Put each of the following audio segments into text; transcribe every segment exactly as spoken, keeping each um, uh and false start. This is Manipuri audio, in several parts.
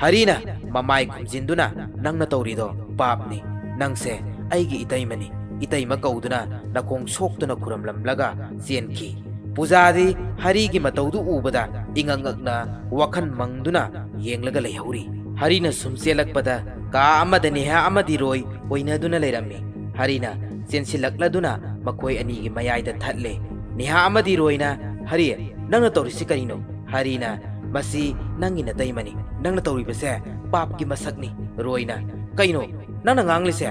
ꯍꯔꯤꯅ ꯃꯃꯥꯏ ꯈꯨꯝꯖꯤꯟꯗꯨꯅ, "ꯅꯪꯅ ꯇꯧꯔꯤꯗꯣ ꯄꯥꯞꯅꯤ꯫ ꯅꯪꯁꯦ ꯑꯩꯒꯤ ꯏꯇꯩꯃꯅꯤ꯫ ꯏꯇꯩꯃ ꯀꯧꯗꯨꯅ ꯅꯈꯣꯡ ꯁꯣꯛꯇꯨꯅ ꯈꯨꯔꯨꯝꯂꯝꯂꯒ ꯆꯦꯟꯈꯤ꯫ ꯄꯨꯖꯥꯗꯤ ꯍꯔꯤꯒꯤ ꯃꯇꯧꯗꯨ ꯎꯕꯗ ꯏꯉꯛ ꯉꯛꯅ ꯋꯥꯈꯜ ꯃꯪꯗꯨꯅ ꯌꯦꯡꯂꯒ ꯂꯩꯍꯧꯔꯤ꯫ ꯍꯔꯤꯅ ꯁꯨꯝ ꯆꯦꯜꯂꯛꯄꯗ ꯀꯥ ꯑꯃꯗ ꯅꯦꯍꯥ ꯑꯃꯗꯤ ꯔꯣꯏ ꯑꯣꯏꯅꯗꯨꯅ ꯂꯩꯔꯝꯃꯤ꯫ ꯍꯔꯤꯅ ꯆꯦꯟꯁꯤꯜꯂꯛꯂꯗꯨꯅ ꯃꯈꯣꯏ ꯑꯅꯤꯒꯤ ꯃꯌꯥꯏꯗ ꯊꯠꯂꯦ꯫ ꯅꯦꯍꯥ ꯑꯃꯗꯤ ꯔꯣꯏꯅ, "ꯍꯔꯤ, ꯅꯪꯅ ꯇꯧꯔꯤꯁꯤ ꯀꯔꯤꯅꯣ?" ꯍꯔꯤꯅ, "ꯃꯁꯤ ꯅꯪꯒꯤ ꯅꯇꯩꯃꯅꯤ꯫ ꯅꯪꯅ ꯇꯧꯔꯤꯕꯁꯦ ꯄꯥꯞꯀꯤ ꯃꯁꯛꯅꯤ꯫" ꯔꯣꯏꯅ, "ꯀꯩꯅꯣ ꯅꯪꯅ ꯉꯥꯡꯂꯤꯁꯦ?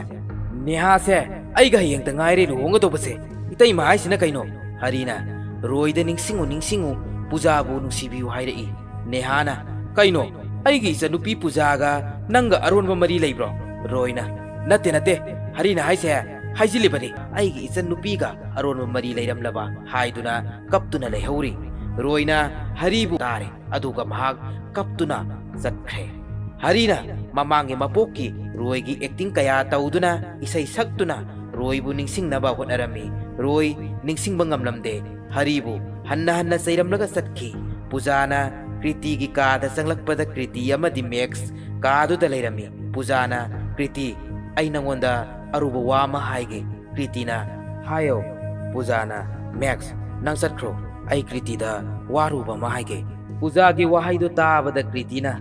ꯅꯦꯍꯥꯁꯦ ꯑꯩꯒ ꯍꯌꯦꯡꯇ ꯉꯥꯏꯔꯦ ꯂꯨꯍꯣꯡꯒꯗꯧꯕꯁꯦ꯫ ꯏꯇꯩꯃ ꯍꯥꯏꯁꯤꯅ ꯀꯩꯅꯣ?" ꯍꯔꯤꯅ ꯔꯣꯏꯗ, "ꯅꯤꯡꯁꯤꯡꯉꯨ, ꯅꯤꯡꯁꯤꯡꯉꯨ, ꯄꯨꯖꯥꯕꯨ ꯅꯨꯡꯁꯤꯕꯤꯌꯨ" ꯍꯥꯏꯔꯛꯏ꯫ ꯅꯦꯍꯥꯅ, "ꯀꯩꯅꯣ? ꯑꯩꯒꯤ ꯏꯆꯟꯅꯨꯄꯤ ꯄꯨꯖꯥꯒ ꯅꯪꯒ ꯑꯔꯣꯟꯕ ꯃꯔꯤ ꯂꯩꯕ꯭ꯔꯣ?" ꯔꯣꯏꯅ, "ꯅꯠꯇꯦ, ꯅꯠꯇꯦ, ꯍꯔꯤꯅ ꯍꯥꯏꯁꯦ ꯍꯥꯏꯖꯤꯜꯂꯤꯕꯅꯤ꯫ ꯑꯩꯒꯤ ꯏꯆꯟꯅꯨꯄꯤꯒ ꯑꯔꯣꯟꯕ ꯃꯔꯤ ꯂꯩꯔꯝꯂꯕ?" ꯍꯥꯏꯗꯨꯅ ꯀꯞꯇꯨꯅ ꯂꯩꯍꯧꯔꯤ꯫ ꯔꯣꯏꯅ ꯍꯔꯤꯕꯨ ꯇꯥꯔꯦ, ꯑꯗꯨꯒ ꯃꯍꯥꯛ ꯀꯞꯇꯨꯅ ꯆꯠꯈ꯭ꯔꯦ꯫ ꯍꯔꯤꯅ ꯃꯃꯥꯡꯒꯤ ꯃꯄꯣꯛꯀꯤ ꯔꯣꯏꯒꯤ ꯑꯦꯛꯇꯤꯡ ꯀꯌꯥ ꯇꯧꯗꯨꯅ, ꯏꯁꯩ ꯁꯛꯇꯨꯅ ꯔꯣꯏꯕꯨ ꯅꯤꯡꯁꯤꯡꯅꯕ ꯍꯣꯠꯅꯔꯝꯃꯤ꯫ ꯔꯣꯏ ꯅꯤꯡꯁꯤꯡꯕ ꯉꯝꯂꯝꯗꯦ꯫ ꯍꯔꯤꯕꯨ ꯍꯟꯅ ꯍꯟꯅ ꯆꯩꯔꯝꯂꯒ ꯆꯠꯈꯤ꯫ ꯄꯨꯖꯥꯅ ꯀ꯭ꯔꯤꯇꯤꯒꯤ ꯀꯥꯗ ꯆꯪꯂꯛꯄꯗ ꯀ꯭ꯔꯤꯇꯤ ꯑꯃꯗꯤ ꯃꯦꯛꯁ ꯀꯥꯗꯨꯗ ꯂꯩꯔꯝꯃꯤ꯫ ꯄꯨꯖꯥꯅ, "ꯀ꯭ꯔꯤꯇꯤ, ꯑꯩ ꯅꯉꯣꯟꯗ ꯑꯔꯨꯕ ꯋꯥ ꯑꯃ ꯍꯥꯏꯒꯦ꯫" ꯀ꯭ꯔꯤꯇꯤꯅ, "ꯍꯥꯏꯌꯣ꯫" ꯄꯨꯖꯥꯅ, "ꯃꯦꯛꯁ, ꯅꯪ ꯆꯠꯈ꯭ꯔꯣ꯫ ꯑꯩ ꯀ꯭ꯔꯤꯇꯤꯗ ꯋꯥꯔꯨꯕ ꯑꯃ ꯍꯥꯏꯒꯦ꯫" ꯄꯨꯖꯥꯒꯤ ꯋꯥꯍꯩꯗꯨ ꯇꯥꯕꯗ ꯀ꯭ꯔꯤꯇꯤꯅ,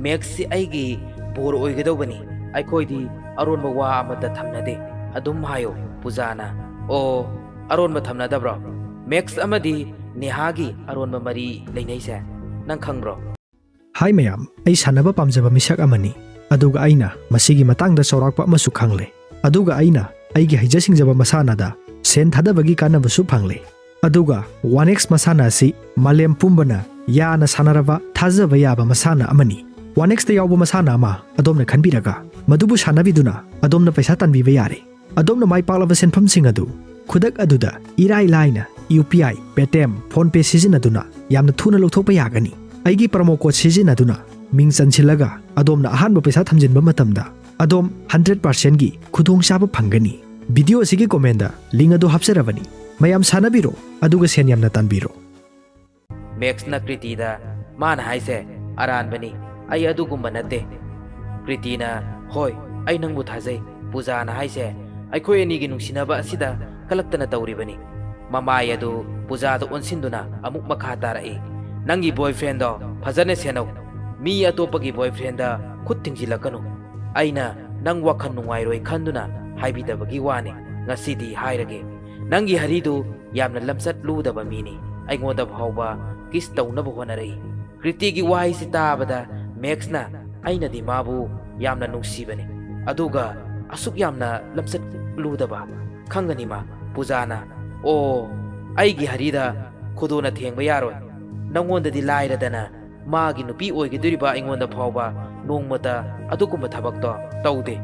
"ꯃꯦꯛꯁꯁꯤ ꯑꯩꯒꯤ ꯕꯣꯔ ꯑꯣꯏꯒꯗꯧꯕꯅꯤ꯫ ꯑꯩꯈꯣꯏꯗꯤ ꯑꯔꯣꯟꯕ ꯋꯥ ꯑꯃꯠꯇ ꯊꯝꯅꯗꯦ꯫ ꯑꯗꯨꯝ ꯍꯥꯏꯌꯣ꯫" ꯄꯨꯖꯥꯅ, "ꯑꯣ, ꯑꯔꯣꯟꯕ ꯊꯝꯅꯗꯕ꯭ꯔꯣ? ꯃꯦꯛꯁ ꯑꯃꯗꯤ ꯅꯦꯍꯥꯒꯤ ꯑꯔꯣꯟꯕ ꯃꯔꯤ ꯂꯩꯅꯩꯁꯦ ꯅꯪ ꯈꯪꯕ꯭ꯔꯣ?" ꯍꯥꯏ ꯃꯌꯥꯝ, ꯑꯩ ꯁꯥꯟꯅꯕ ꯄꯥꯝꯖꯕ ꯃꯤꯁꯛ ꯑꯃꯅꯤ꯫ ꯑꯗꯨꯒ ꯑꯩꯅ ꯃꯁꯤꯒꯤ ꯃꯇꯥꯡꯗ ꯆꯥꯎꯔꯥꯛꯄ ꯑꯃꯁꯨ ꯈꯪꯂꯦ꯫ ꯑꯗꯨꯒ ꯑꯩꯅ ꯑꯩꯒꯤ ꯍꯩꯖ ꯁꯤꯡꯖꯕ ꯃꯁꯥꯟꯅꯗ ꯁꯦꯟ ꯊꯥꯗꯕꯒꯤ ꯀꯥꯟꯅꯕꯁꯨ ꯐꯪꯂꯦ꯫ ꯑꯗꯨꯒ ꯋꯥꯟ ꯑꯦꯛꯁ ꯃꯁꯥꯟꯅ ꯑꯁꯤ ꯃꯥꯂꯦꯝ ꯄꯨꯝꯕꯅ ꯌꯥꯅ ꯁꯥꯟꯅꯔꯕ ꯊꯥꯖꯕ ꯌꯥꯕ ꯃꯁꯥꯟꯅ ꯑꯃꯅꯤ꯫ ꯋꯥꯟ ꯑꯦꯛꯁꯇ ꯌꯥꯎꯕ ꯃꯁꯥꯟꯅ ꯑꯃ ꯑꯗꯣꯝꯅ ꯈꯟꯕꯤꯔꯒ ꯃꯗꯨꯕꯨ ꯁꯥꯟꯅꯕꯤꯗꯨꯅ ꯑꯗꯣꯝꯅ ꯄꯩꯁꯥ ꯇꯥꯟꯕꯤꯕ ꯌꯥꯔꯦ꯫ ꯑꯗꯣꯝꯅ ꯃꯥꯏ ꯄꯥꯛꯂꯕ ꯁꯦꯟꯐꯝꯁꯤꯡ ꯑꯗꯨ ꯈꯨꯗꯛ ꯑꯗꯨꯗ ꯏꯔꯥꯏ ꯂꯥꯏꯅ U P I, Paytm, PhonePe ꯁꯤꯖꯤꯟꯅꯗꯨꯅ ꯌꯥꯝꯅ ꯊꯨꯅ ꯂꯧꯊꯣꯛꯄ ꯌꯥꯒꯅꯤ꯫ ꯑꯩꯒꯤ ꯄ꯭ꯔꯣꯃꯣ ꯀꯣꯗ ꯁꯤꯖꯤꯟꯅꯗꯨꯅ ꯃꯤꯡ ꯆꯟꯁꯤꯜꯂꯒ ꯑꯗꯣꯝꯅ ꯑꯍꯥꯟꯕ ꯄꯩꯁꯥ ꯊꯝꯖꯤꯟꯕ ꯃꯇꯝꯗ ꯑꯗꯣꯝ ꯍꯟꯗ꯭ꯔꯦꯠ ꯄꯥꯔꯁꯦꯟꯒꯤ ꯈꯨꯗꯣꯡꯆꯥꯕ ꯐꯪꯒꯅꯤ꯫ ꯚꯤꯗꯤꯑꯣ ꯑꯁꯤꯒꯤ ꯀꯣꯃꯦꯟꯗ ꯂꯤꯡ ꯑꯗꯨ ꯍꯥꯞꯆꯔꯕꯅꯤ꯫ ꯃꯌꯥꯝ ꯁꯥꯟꯅꯕꯤꯔꯣ, ꯑꯗꯨꯒ ꯁꯦꯟ ꯌꯥꯝꯅ ꯇꯥꯟꯕꯤꯔꯣ꯫ ꯃꯦꯛꯁꯅ ꯀ꯭ꯔꯤꯇꯤꯗ, "ꯃꯥꯅ ꯍꯥꯏꯁꯦ ꯑꯔꯥꯟꯕꯅꯤ꯫ "ꯑꯩ ꯑꯗꯨꯒꯨꯝꯕ ꯅꯠꯇꯦ꯫" ꯀ꯭ꯔꯤꯇꯤꯅ, "ꯍꯣꯏ, ꯑꯩ ꯅꯪꯕꯨ ꯊꯥꯖꯩ꯫ ꯄꯨꯖꯥꯅ ꯍꯥꯏꯁꯦ ꯑꯩꯈꯣꯏ ꯑꯅꯤꯒꯤ ꯅꯨꯡꯁꯤꯅꯕ ꯑꯁꯤꯗ ꯀꯜꯂꯛꯇꯅ ꯇꯧꯔꯤꯕꯅꯤ꯫" ꯃꯃꯥꯏ ꯑꯗꯨ ꯄꯨꯖꯥꯗ ꯑꯣꯟꯁꯤꯟꯗꯨꯅ ꯑꯃꯨꯛ ꯃꯈꯥ ꯇꯥꯔꯛꯏ, "ꯅꯪꯒꯤ ꯕꯣꯏꯐ꯭ꯔꯦꯟꯗꯣ ꯐꯖꯅ ꯁꯦꯟꯅꯧ꯫ ꯃꯤ ꯑꯇꯣꯞꯄꯒꯤ ꯕꯣꯏꯐ꯭ꯔꯦꯟꯗ ꯈꯨꯠ ꯊꯤꯡꯖꯤꯜꯂꯛꯀꯅꯨ꯫ ꯑꯩꯅ ꯅꯪ ꯋꯥꯈꯜ ꯅꯨꯡꯉꯥꯏꯔꯣꯏ ꯈꯟꯗꯨꯅ ꯍꯥꯏꯕꯤꯗꯕꯒꯤ ꯋꯥꯅꯤ꯫ ꯉꯁꯤꯗꯤ ꯍꯥꯏꯔꯒꯦ, ꯅꯪꯒꯤ ꯍꯔꯤꯗꯨ ꯌꯥꯝꯅ ꯂꯝꯆꯠ ꯂꯨꯗꯕ ꯃꯤꯅꯤ꯫ ꯑꯩꯉꯣꯟꯗ ꯐꯥꯎꯕ ꯀꯤꯁ ꯇꯧꯅꯕ ꯍꯣꯠꯅꯔꯛꯏ꯫" ꯀ꯭ꯔꯤꯇꯤꯒꯤ ꯋꯥꯍꯩꯁꯤ ꯇꯥꯕꯗ ꯃꯦꯛꯁꯅ, "ꯑꯩꯅꯗꯤ ꯃꯥꯕꯨ ꯌꯥꯝꯅ ꯅꯨꯡꯁꯤꯕꯅꯤ, ꯑꯗꯨꯒ ꯑꯁꯨꯛ ꯌꯥꯝꯅ ꯂꯝꯆꯠ ꯂꯨꯗꯕ ꯈꯪꯒꯅꯤ ꯃꯥ?" ꯄꯨꯖꯥꯅ, "ꯑꯣ, ꯑꯩꯒꯤ ꯍꯔꯤꯗ ꯈꯨꯗꯣꯅ ꯊꯦꯡꯕ ꯌꯥꯔꯣꯏ꯫ ꯅꯪꯉꯣꯟꯗꯗꯤ ꯂꯥꯏꯔꯗꯅ, ꯃꯥꯒꯤ ꯅꯨꯄꯤ ꯑꯣꯏꯒꯗꯧꯔꯤꯕ ꯑꯩꯉꯣꯟꯗ ꯐꯥꯎꯕ ꯅꯣꯡꯃꯇ ꯑꯗꯨꯒꯨꯝꯕ ꯊꯕꯛꯇꯣ ꯇꯧꯗꯦ꯫"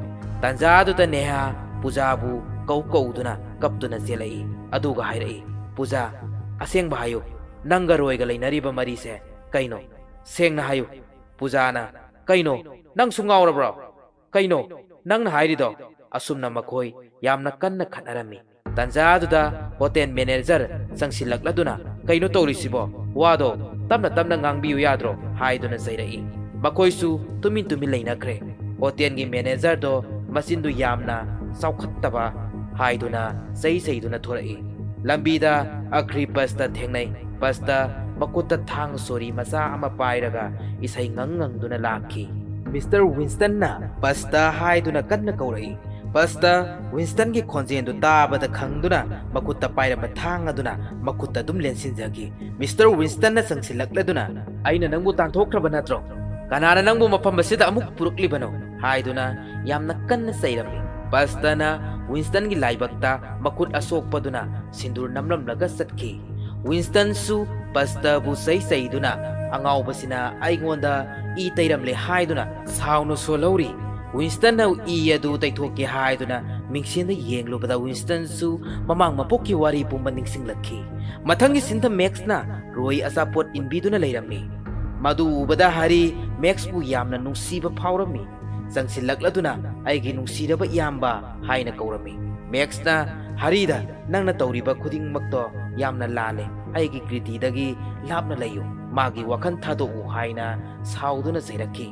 ꯇꯥꯟꯖꯥꯗꯨꯗ ꯅꯦꯍꯥ ꯄꯨꯖꯥꯕꯨ ꯀꯧ ꯀꯧꯗꯨꯅ ꯀꯞꯇꯨꯅ ꯆꯦꯜꯂꯛꯏ꯫ ꯑꯗꯨꯒ ꯍꯥꯏꯔꯛꯏ, "ꯄꯨꯖꯥ, ꯑꯁꯦꯡꯕ ꯍꯥꯏꯌꯨ, ꯅꯪꯒ ꯔꯣꯏꯒ ꯂꯩꯅꯔꯤꯕ ꯃꯔꯤꯁꯦ ꯀꯩꯅꯣ? ꯁꯦꯡꯅ ꯍꯥꯏꯌꯨ꯫" ꯄꯨꯖꯥꯅ, "ꯀꯩꯅꯣ? ꯅꯪꯁꯨ ꯉꯥꯎꯔꯕ꯭ꯔꯣ? ꯀꯩꯅꯣ ꯅꯪꯅ ꯍꯥꯏꯔꯤꯗꯣ?" ꯑꯁꯨꯝꯅ ꯃꯈꯣꯏ ꯌꯥꯝꯅ ꯀꯟꯅ ꯈꯠꯅꯔꯝꯃꯤ꯫ ꯇꯥꯟꯖꯥꯗꯨꯗ ꯍꯣꯇꯦꯜ ꯃꯦꯅꯦꯖꯔ ꯆꯪꯁꯤꯜꯂꯛꯂꯗꯨꯅ, "ꯀꯩꯅꯣ ꯇꯧꯔꯤꯁꯤꯕꯣ? ꯋꯥꯗꯣ ꯇꯞꯅ ꯇꯞꯅ ꯉꯥꯡꯕꯤꯌꯨ ꯌꯥꯗ꯭ꯔꯣ?" ꯍꯥꯏꯗꯨꯅ ꯆꯩꯔꯛꯏ꯫ ꯃꯈꯣꯏꯁꯨ ꯇꯨꯃꯤꯟ ꯇꯨꯃꯤꯟ ꯂꯩꯅꯈ꯭ꯔꯦ꯫ ꯍꯣꯇꯦꯜꯒꯤ ꯃꯦꯅꯦꯖꯔꯗꯣ ꯃꯆꯤꯟꯗꯨ ꯌꯥꯝꯅ ꯆꯥꯎꯈꯠꯇꯕ ꯍꯥꯏꯗꯨꯅ ꯆꯩ ꯆꯩꯗꯨꯅ ꯊꯣꯔꯛꯏ꯫ ꯂꯝꯕꯤꯗ ꯑꯈ꯭ꯔꯤ ꯕꯁꯇ ꯊꯦꯡꯅꯩ꯫ ꯕꯁꯇ ꯃꯈꯨꯠꯇ ꯊꯥꯡ ꯁꯣꯔꯤ ꯃꯆꯥ ꯑꯃ ꯄꯥꯏꯔꯒ ꯏꯁꯩ ꯉꯪ ꯉꯪꯗꯨꯅ ꯂꯥꯛꯈꯤ꯫ "ꯃꯤꯁꯇꯔ ꯋꯤꯟꯁꯇꯟꯅ ꯕꯁꯇ" ꯍꯥꯏꯗꯨꯅ ꯀꯟꯅ ꯀꯧꯔꯛꯏ꯫ ꯕꯁꯇ ꯋꯤꯟꯁꯇꯟꯒꯤ ꯈꯣꯟꯖꯦꯜꯗꯨ ꯇꯥꯕꯗ ꯈꯪꯗꯨꯅ ꯃꯈꯨꯠꯇ ꯄꯥꯏꯔꯝꯕ ꯊꯥꯡ ꯑꯗꯨꯅ ꯃꯈꯨꯠꯇ ꯑꯗꯨꯝ ꯂꯦꯟꯁꯤꯟꯖꯈꯤ꯫ ꯃꯤꯁꯇꯔ ꯋꯤꯟꯁꯇꯟꯅ ꯆꯪꯁꯤꯜꯂꯛꯂꯗꯨꯅ, "ꯑꯩꯅ ꯅꯪꯕꯨ ꯇꯥꯟꯊꯣꯛꯈ꯭ꯔꯕ ꯅꯠꯇ꯭ꯔꯣ? ꯀꯅꯥꯅ ꯅꯪꯕꯨ ꯃꯐꯝ ꯑꯁꯤꯗ ꯑꯃꯨꯛ ꯄꯨꯔꯛꯂꯤꯕꯅꯣ?" ꯍꯥꯏꯗꯨꯅ ꯌꯥꯝꯅ ꯀꯟꯅ ꯆꯩꯔꯝꯃꯤ꯫ ꯕꯁꯇꯅ ꯋꯤꯟꯁꯇꯟꯒꯤ ꯂꯥꯏꯕꯛꯇ ꯃꯈꯨꯠ ꯑꯁꯣꯛꯄꯗꯨꯅ ꯁꯤꯟꯗꯨꯔ ꯅꯝꯂꯝꯂꯒ ꯆꯠꯈꯤ꯫ ꯋꯤꯟꯁꯇꯟꯁꯨ ꯕꯁꯇꯕꯨ ꯆꯩ ꯆꯩꯗꯨꯅ, "ꯑꯉꯥꯎꯕꯁꯤꯅ ꯑꯩꯉꯣꯟꯗ ꯏ ꯇꯩꯔꯝꯂꯦ" ꯍꯥꯏꯗꯨꯅ ꯁꯥꯎꯅ ꯁꯣꯜꯍꯧꯔꯤ꯫ ꯋꯤꯟꯁꯇꯟꯅ ꯏ ꯑꯗꯨ ꯇꯩꯊꯣꯛꯀꯦ ꯍꯥꯏꯗꯨꯅ ꯃꯤꯡꯁꯦꯟꯗ ꯌꯦꯡꯂꯨꯕꯗ ꯋꯤꯟꯁꯇꯟꯁꯨ ꯃꯃꯥꯡ ꯃꯄꯣꯛꯀꯤ ꯋꯥꯔꯤ ꯄꯨꯝꯕ ꯅꯤꯡꯁꯤꯡꯂꯛꯈꯤ꯫ ꯃꯊꯪꯒꯤ ꯁꯤꯟꯗ ꯃꯦꯛꯁꯅ ꯔꯣꯏ ꯑꯆꯥꯄꯣꯠ ꯏꯟꯕꯤꯗꯨꯅ ꯂꯩꯔꯝꯃꯤ꯫ ꯃꯗꯨ ꯎꯕꯗ ꯍꯔꯤ ꯃꯦꯛꯁꯄꯨ ꯌꯥꯝꯅ ꯅꯨꯡꯁꯤꯕ ꯐꯥꯎꯔꯝꯃꯤ꯫ ꯆꯪꯁꯤꯜꯂꯛꯂꯗꯨꯅ, "ꯑꯩꯒꯤ ꯅꯨꯡꯁꯤꯔꯕ ꯏꯌꯥꯝꯕ" ꯍꯥꯏꯅ ꯀꯧꯔꯝꯃꯤ꯫ ꯃꯦꯛꯁꯅ ꯍꯔꯤꯗ, "ꯅꯪꯅ ꯇꯧꯔꯤꯕ ꯈꯨꯗꯤꯡꯃꯛꯇꯣ ꯌꯥꯝꯅ ꯂꯥꯜꯂꯦ꯫ ꯑꯩꯒꯤ ꯀ꯭ꯔꯤꯇꯤꯗꯒꯤ ꯂꯥꯞꯅ ꯂꯩꯌꯨ꯫ ꯃꯥꯒꯤ ꯋꯥꯈꯜ ꯊꯥꯗꯣꯛꯎ ꯍꯥꯏꯅ ꯁꯥꯎꯗꯨꯅ ꯆꯩꯔꯛꯈꯤ꯫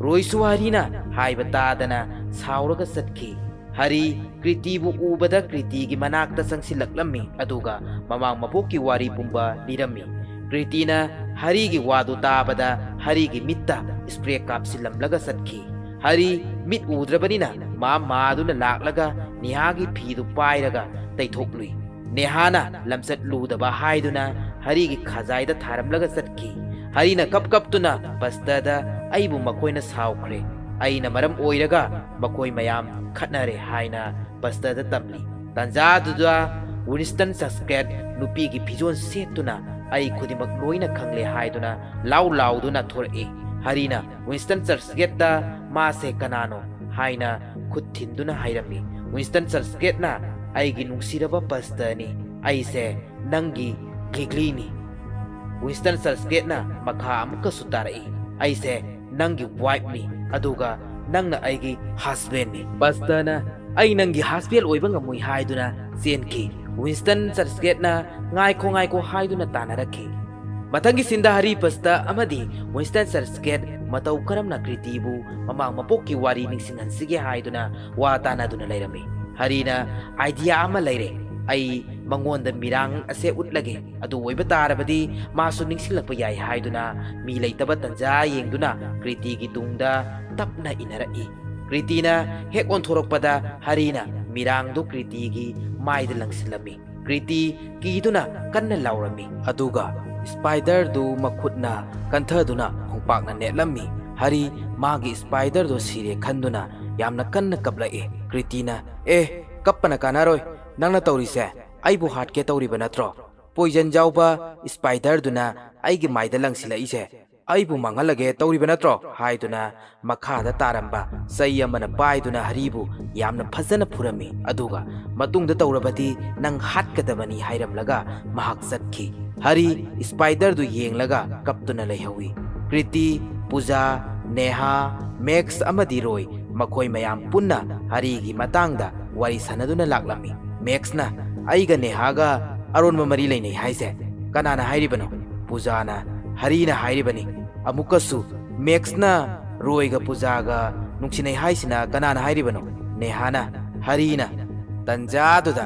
ꯔꯣꯏꯁꯨ ꯍꯔꯤꯅ ꯍꯥꯏꯕ ꯇꯥꯗꯅ ꯁꯥꯎꯔꯒ ꯆꯠꯈꯤ꯫ ꯍꯔꯤ ꯀ꯭ꯔꯤꯇꯤꯕꯨ ꯎꯕꯗ ꯀ꯭ꯔꯤꯇꯤꯒꯤ ꯃꯅꯥꯛꯇ ꯆꯪꯁꯤꯜꯂꯛꯂꯝꯃꯤ, ꯑꯗꯨꯒ ꯃꯃꯥꯡ ꯃꯄꯣꯛꯀꯤ ꯋꯥꯔꯤ ꯄꯨꯝꯕ ꯂꯤꯔꯝꯃꯤ꯫ ꯀ꯭ꯔꯤꯇꯤꯅ ꯍꯔꯤꯒꯤ ꯋꯥꯗꯨ ꯇꯥꯕꯗ ꯍꯔꯤꯒꯤ ꯃꯤꯠꯇ ꯏꯁꯄ꯭ꯔꯦ ꯀꯥꯞꯁꯤꯜꯂꯝꯂꯒ ꯆꯠꯈꯤ꯫ ꯍꯔꯤ ꯃꯤꯠ ꯎꯗ꯭ꯔꯕꯅꯤꯅ ꯃꯥ ꯃꯥꯗꯨꯅ ꯂꯥꯛꯂꯒ ꯅꯦꯍꯥꯒꯤ ꯐꯤꯗꯨ ꯄꯥꯏꯔꯒ ꯇꯩꯊꯣꯛꯂꯨꯏ꯫ ꯅꯦꯍꯥꯅ ꯂꯝꯆꯠ ꯂꯨꯗꯕ ꯍꯥꯏꯗꯨꯅ ꯍꯔꯤꯒꯤ ꯈꯖꯥꯏꯗ ꯊꯥꯔꯝꯂꯒ ꯆꯠꯈꯤ꯫ ꯍꯔꯤꯅ ꯀꯞ ꯀꯞꯇꯨꯅ ꯄꯁꯇꯗ "ꯑꯩꯕꯨ ꯃꯈꯣꯏꯅ ꯁꯥꯎꯈ꯭ꯔꯦ, ꯑꯩꯅ ꯃꯔꯝ ꯑꯣꯏꯔꯒ ꯃꯈꯣꯏ ꯃꯌꯥꯝ ꯈꯠꯅꯔꯦ" ꯍꯥꯏꯅ ꯄꯁꯇꯗ ꯇꯝꯂꯤ꯫ ꯇꯥꯟꯖꯥꯗꯨꯗ ꯋꯤꯟꯁꯇꯟ ꯆꯔꯆꯒꯦꯠ ꯅꯨꯄꯤꯒꯤ ꯐꯤꯖꯣꯜ ꯁꯦꯠꯇꯨꯅ "ꯑꯩ ꯈꯨꯗꯤꯡꯃꯛ ꯂꯣꯏꯅ ꯈꯪꯂꯦ" ꯍꯥꯏꯗꯨꯅ ꯂꯥꯎ ꯂꯥꯎꯗꯨꯅ ꯊꯣꯔꯛꯏ꯫ ꯍꯔꯤꯅ ꯋꯤꯟꯁꯇꯟ ꯆꯔꯆꯒꯦꯠꯇ "ꯃꯥꯁꯦ ꯀꯅꯥꯅꯣ?" ꯍꯥꯏꯅ ꯈꯨꯠ ꯊꯤꯟꯗꯨꯅ ꯍꯥꯏꯔꯝꯃꯤ꯫ ꯋꯤꯟꯁꯇꯟ ꯆꯔꯆꯒꯦꯠꯅ "ꯑꯩꯒꯤ ꯅꯨꯡꯁꯤꯔꯕ ꯄꯁꯇꯅꯤ, ꯑꯩꯁꯦ ꯅꯪꯒꯤ ꯒꯤꯒ꯭ꯂꯤꯅꯤ"꯫ ꯋꯤꯟꯁꯇꯟ ꯆꯔꯆꯒꯦꯠꯅ ꯃꯈꯥ ꯑꯃꯨꯛꯀꯁꯨ ꯇꯥꯔꯛꯏ, "ꯑꯩꯁꯦ ꯅꯪꯒꯤ ꯋꯥꯏꯐꯅꯤ, ꯑꯗꯨꯒ ꯅꯪꯅ ꯑꯩꯒꯤ ꯍꯁꯕꯦꯟꯅꯤ"꯫ ꯄꯁꯇꯅ "ꯑꯩ ꯅꯪꯒꯤ ꯍꯁꯕꯦꯟ ꯑꯣꯏꯕ ꯉꯝꯃꯣꯏ" ꯍꯥꯏꯗꯨꯅ ꯆꯦꯟꯈꯤ꯫ ꯋꯤꯟꯁꯇꯟ ꯆꯔꯆꯒꯦꯠꯅ "ꯉꯥꯏꯈꯣ, ꯉꯥꯏꯈꯣ" ꯍꯥꯏꯗꯨꯅ ꯇꯥꯟꯅꯔꯛꯈꯤ꯫ ꯃꯊꯪꯒꯤ ꯁꯤꯟꯗ ꯍꯔꯤ ꯄꯁꯇ ꯑꯃꯗꯤ ꯋꯤꯟꯁꯇꯟ ꯆꯔꯆꯒꯦꯠ ꯃꯇꯧ ꯀꯔꯝꯅ ꯀ꯭ꯔꯤꯇꯤꯕꯨ ꯃꯃꯥꯡ ꯃꯄꯣꯛꯀꯤ ꯋꯥꯔꯤ ꯅꯤꯡꯁꯤꯡꯍꯟꯁꯤꯒꯦ ꯍꯥꯏꯗꯨꯅ ꯋꯥ ꯇꯥꯅꯗꯨꯅ ꯂꯩꯔꯝꯃꯤ꯫ ꯍꯔꯤꯅ "ꯑꯥꯏꯗꯤꯌꯥ ꯑꯃ ꯂꯩꯔꯦ, ꯑꯩ ꯃꯉꯣꯟꯗ ꯃꯤꯔꯥꯡ ꯑꯁꯦ ꯎꯠꯂꯒꯦ, ꯑꯗꯨ ꯑꯣꯏꯕ ꯇꯥꯔꯕꯗꯤ ꯃꯥꯁꯨ ꯅꯤꯡꯁꯤꯡꯂꯛꯄ ꯌꯥꯏ" ꯍꯥꯏꯗꯨꯅ ꯃꯤ ꯂꯩꯇꯕ ꯇꯟꯖꯥ ꯌꯦꯡꯗꯨꯅ ꯀ꯭ꯔꯤꯇꯤꯒꯤ ꯇꯨꯡꯗ ꯇꯞꯅ ꯏꯟꯅꯔꯛꯏ꯫ ꯀ꯭ꯔꯤꯇꯤꯅ ꯍꯦꯛ ꯑꯣꯟꯊꯣꯔꯛꯄꯗ ꯍꯔꯤꯅ ꯃꯤꯔꯥꯡꯗꯨ ꯀ꯭ꯔꯤꯇꯤꯒꯤ ꯃꯥꯏꯗ ꯂꯪꯁꯤꯜꯂꯝꯃꯤ꯫ ꯀ꯭ꯔꯤꯇꯤ ꯀꯤꯗꯨꯅ ꯀꯟꯅ ꯂꯥꯎꯔꯝꯃꯤ, ꯑꯗꯨꯒ ꯁ꯭ꯄꯥꯏꯗꯔꯗꯨ ꯃꯈꯨꯠꯅ ꯀꯟꯊꯗꯨꯅ ꯈꯣꯡꯄꯥꯛꯅ ꯅꯦꯠꯂꯝꯃꯤ꯫ ꯍꯔꯤ ꯃꯥꯒꯤ ꯁ꯭ꯄꯥꯏꯗꯔꯗꯨ ꯁꯤꯔꯦ ꯈꯟꯗꯨꯅ ꯌꯥꯝꯅ ꯀꯟꯅ ꯀꯞꯂꯛꯏ꯫ ꯀ꯭ꯔꯤꯇꯤꯅ, "ꯑꯦ, ꯀꯞꯄꯅ ꯀꯥꯟꯅꯔꯣꯏ, ꯅꯪꯅ ꯇꯧꯔꯤꯁꯦ ꯑꯩꯕꯨ ꯍꯥꯠꯀꯦ ꯇꯧꯔꯤꯕ ꯅꯠꯇ꯭ꯔꯣ? ꯄꯣꯏꯖꯟ ꯌꯥꯎꯕ ꯁ꯭ꯄꯥꯏꯗꯔꯗꯨꯅ ꯑꯩꯒꯤ ꯃꯥꯏꯗ ꯂꯪꯁꯤꯜꯂꯛꯏꯁꯦ ꯑꯩꯕꯨ ꯃꯥꯡꯍꯜꯂꯒꯦ ꯇꯧꯔꯤꯕ ꯅꯠꯇ꯭ꯔꯣ?" ꯍꯥꯏꯗꯨꯅ ꯃꯈꯥꯗ ꯇꯥꯔꯝꯕ ꯆꯩ ꯑꯃꯅ ꯄꯥꯏꯗꯨꯅ ꯍꯔꯤꯕꯨ ꯌꯥꯝꯅ ꯐꯖꯅ ꯐꯨꯔꯝꯃꯤ꯫ "ꯑꯗꯨꯒ ꯃꯇꯨꯡꯗ ꯇꯧꯔꯕꯗꯤ ꯅꯪ ꯍꯥꯠꯀꯗꯕꯅꯤ" ꯍꯥꯏꯔꯝꯂꯒ ꯃꯍꯥꯛ ꯆꯠꯈꯤ꯫ ꯍꯔꯤ ꯁ꯭ꯄꯥꯏꯗꯔꯗꯨ ꯌꯦꯡꯂꯒ ꯀꯞꯇꯨꯅ ꯂꯩꯍꯧꯏ꯫ ꯀ꯭ꯔꯤꯇꯤ, ꯄꯨꯖꯥ, ꯅꯦꯍꯥ, ꯃꯦꯛꯁ ꯑꯃꯗꯤ ꯔꯣꯏ, ꯃꯈꯣꯏ ꯃꯌꯥꯝ ꯄꯨꯟꯅ ꯍꯔꯤꯒꯤ ꯃꯇꯥꯡꯗ ꯋꯥꯔꯤ ꯁꯥꯟꯅꯗꯨꯅ ꯂꯥꯛꯂꯝꯃꯤ꯫ ꯃꯦꯛꯁꯅ, "ꯑꯩꯒ ꯅꯦꯍꯥꯒ ꯑꯔꯣꯟꯕ ꯃꯔꯤ ꯂꯩꯅꯩ ꯍꯥꯏꯁꯦ ꯀꯅꯥꯅ ꯍꯥꯏꯔꯤꯕꯅꯣ?" ꯄꯨꯖꯥꯅ, ꯍꯔꯤꯅ ꯍꯥꯏꯔꯤꯕꯅꯤ꯫ ꯑꯃꯨꯛꯀꯁꯨ ꯃꯦꯛꯁꯅ ꯔꯣꯏꯒ ꯄꯨꯖꯥꯒ ꯅꯨꯡꯁꯤꯅꯩ ꯍꯥꯏꯁꯤꯅ ꯀꯅꯥꯅ ꯍꯥꯏꯔꯤꯕꯅꯣ? ꯅꯦꯍꯥꯅ꯫ ꯍꯔꯤꯅ꯫ ꯇꯟꯖꯥꯗꯨꯗ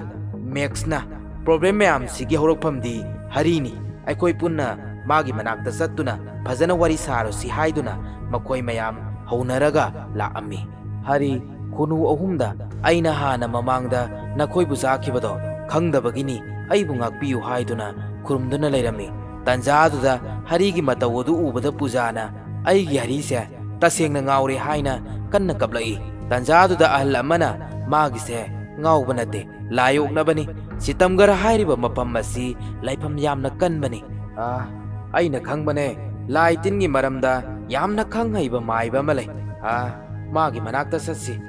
ꯃꯦꯛꯁꯅ, "ꯄ꯭ꯔꯣꯕ꯭ꯂꯦꯝ ꯃꯌꯥꯝꯁꯤꯒꯤ ꯍꯧꯔꯛꯐꯝꯗꯤ ꯍꯔꯤꯅꯤ꯫ ꯑꯩꯈꯣꯏ ꯄꯨꯟꯅ ꯃꯥꯒꯤ ꯃꯅꯥꯛꯇ ꯆꯠꯇꯨꯅ ꯐꯖꯅ ꯋꯥꯔꯤ ꯁꯥꯔꯨꯁꯤ" ꯍꯥꯏꯗꯨꯅ ꯃꯈꯣꯏ ꯃꯌꯥꯝ ꯍꯧꯅꯔꯒ ꯂꯥꯛꯑꯝꯃꯤ꯫ ꯍꯔꯤ, ꯈꯨꯅꯨ ꯑꯍꯨꯝꯗ ꯑꯩꯅ ꯍꯥꯟꯅ ꯃꯃꯥꯡꯗ ꯅꯈꯣꯏꯕꯨ ꯆꯥꯈꯤꯕꯗꯣ ꯈꯪꯗꯕꯒꯤꯅꯤ, ꯑꯩꯕꯨ ꯉꯥꯛꯄꯤꯌꯨ ꯍꯥꯏꯗꯨꯅ ꯈꯨꯔꯨꯝꯗꯨꯅ ꯂꯩꯔꯝꯃꯤ꯫ ꯇꯟꯖꯥꯗꯨꯗ ꯍꯔꯤꯒꯤ ꯃꯇꯧ ꯑꯗꯨ ꯎꯕꯗ ꯄꯨꯖꯥꯅ ꯑꯩꯒꯤ ꯍꯔꯤꯁꯦ ꯇꯁꯦꯡꯅ ꯉꯥꯎꯔꯦ ꯍꯥꯏꯅ ꯀꯟꯅ ꯀꯞꯂꯛꯏ꯫ ꯇꯟꯖꯥꯗꯨꯗ ꯑꯍꯜ ꯑꯃꯅ ꯃꯥꯒꯤꯁꯦ ꯉꯥꯎꯕ ꯅꯠꯇꯦ, ꯂꯥꯏ ꯑꯣꯛꯅꯕꯅꯤ꯫ ꯁꯤꯇꯝꯒꯔ ꯍꯥꯏꯔꯤꯕ ꯃꯐꯝ ꯑꯁꯤ ꯂꯥꯏꯐꯝ ꯌꯥꯝꯅ ꯀꯟꯕꯅꯤ꯫ "ꯑꯥ, ꯑꯩꯅ ꯈꯪꯕꯅꯦ, ꯂꯥꯏ ꯇꯤꯟꯒꯤ ꯃꯔꯝꯗ ꯌꯥꯝꯅ ꯈꯪ ꯍꯩꯕ ꯃꯥꯏꯕ ꯑꯃ ꯂꯩ꯫ ꯑꯥ, ꯃꯥꯒꯤ ꯃꯅꯥꯛꯇ ꯆꯠꯁꯤ꯫"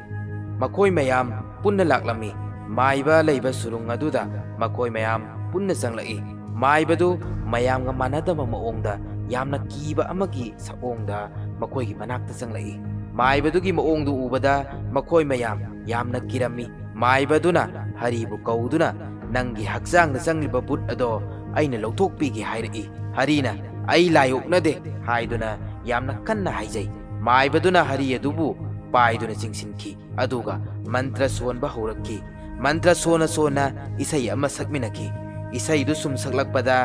ꯃꯈꯣꯏ ꯃꯌꯥꯝ ꯄꯨꯟꯅ ꯂꯥꯛꯂꯝꯃꯤ꯫ ꯃꯥꯏꯕ ꯂꯩꯕ ꯁꯨꯔꯨꯡ ꯑꯗꯨꯗ ꯃꯈꯣꯏ ꯃꯌꯥꯝ ꯄꯨꯟꯅ ꯆꯪꯂꯛꯏ꯫ ꯃꯥꯏꯕꯗꯨ ꯃꯌꯥꯝꯒ ꯃꯥꯟꯅꯗꯕ ꯃꯑꯣꯡꯗ ꯌꯥꯝꯅ ꯀꯤꯕ ꯑꯃꯒꯤ ꯁꯑꯣꯡꯗ ꯃꯈꯣꯏꯒꯤ ꯃꯅꯥꯛꯇ ꯆꯪꯂꯛꯏ꯫ ꯃꯥꯏꯕꯗꯨꯒꯤ ꯃꯑꯣꯡꯗꯨ ꯎꯕꯗ ꯃꯈꯣꯏ ꯃꯌꯥꯝ ꯌꯥꯝꯅ ꯀꯤꯔꯝꯃꯤ꯫ ꯃꯥꯏꯕꯗꯨꯅ ꯍꯔꯤꯕꯨ ꯀꯧꯗꯨꯅ, "ꯅꯪꯒꯤ ꯍꯛꯆꯥꯡꯗ ꯆꯪꯂꯤꯕ ꯚꯨꯠ ꯑꯗꯣ ꯑꯩꯅ ꯂꯧꯊꯣꯛꯄꯤꯒꯦ" ꯍꯥꯏꯔꯛꯏ꯫ ꯍꯔꯤꯅ, "ꯑꯩ ꯂꯥꯏ ꯑꯣꯛꯅꯗꯦ" ꯍꯥꯏꯗꯨꯅ ꯌꯥꯝꯅ ꯀꯟꯅ ꯍꯥꯏꯖꯩ꯫ ꯃꯥꯏꯕꯗꯨꯅ ꯍꯔꯤ ꯑꯗꯨꯕꯨ ꯄꯥꯏꯗꯨꯅ ꯆꯤꯡꯁꯤꯟꯈꯤ꯫ ꯑꯗꯨꯒ ꯃꯟꯇ꯭ꯔ ꯁꯣꯟꯕ ꯍꯧꯔꯛꯈꯤ꯫ ꯃꯟꯇ꯭ꯔ ꯁꯣꯟꯅ ꯁꯣꯟꯅ ꯏꯁꯩ ꯑꯃ ꯁꯛꯃꯤꯟꯅꯈꯤ꯫ ꯏꯁꯩꯗꯨ ꯁꯨꯝ ꯁꯛꯂꯛꯄꯗ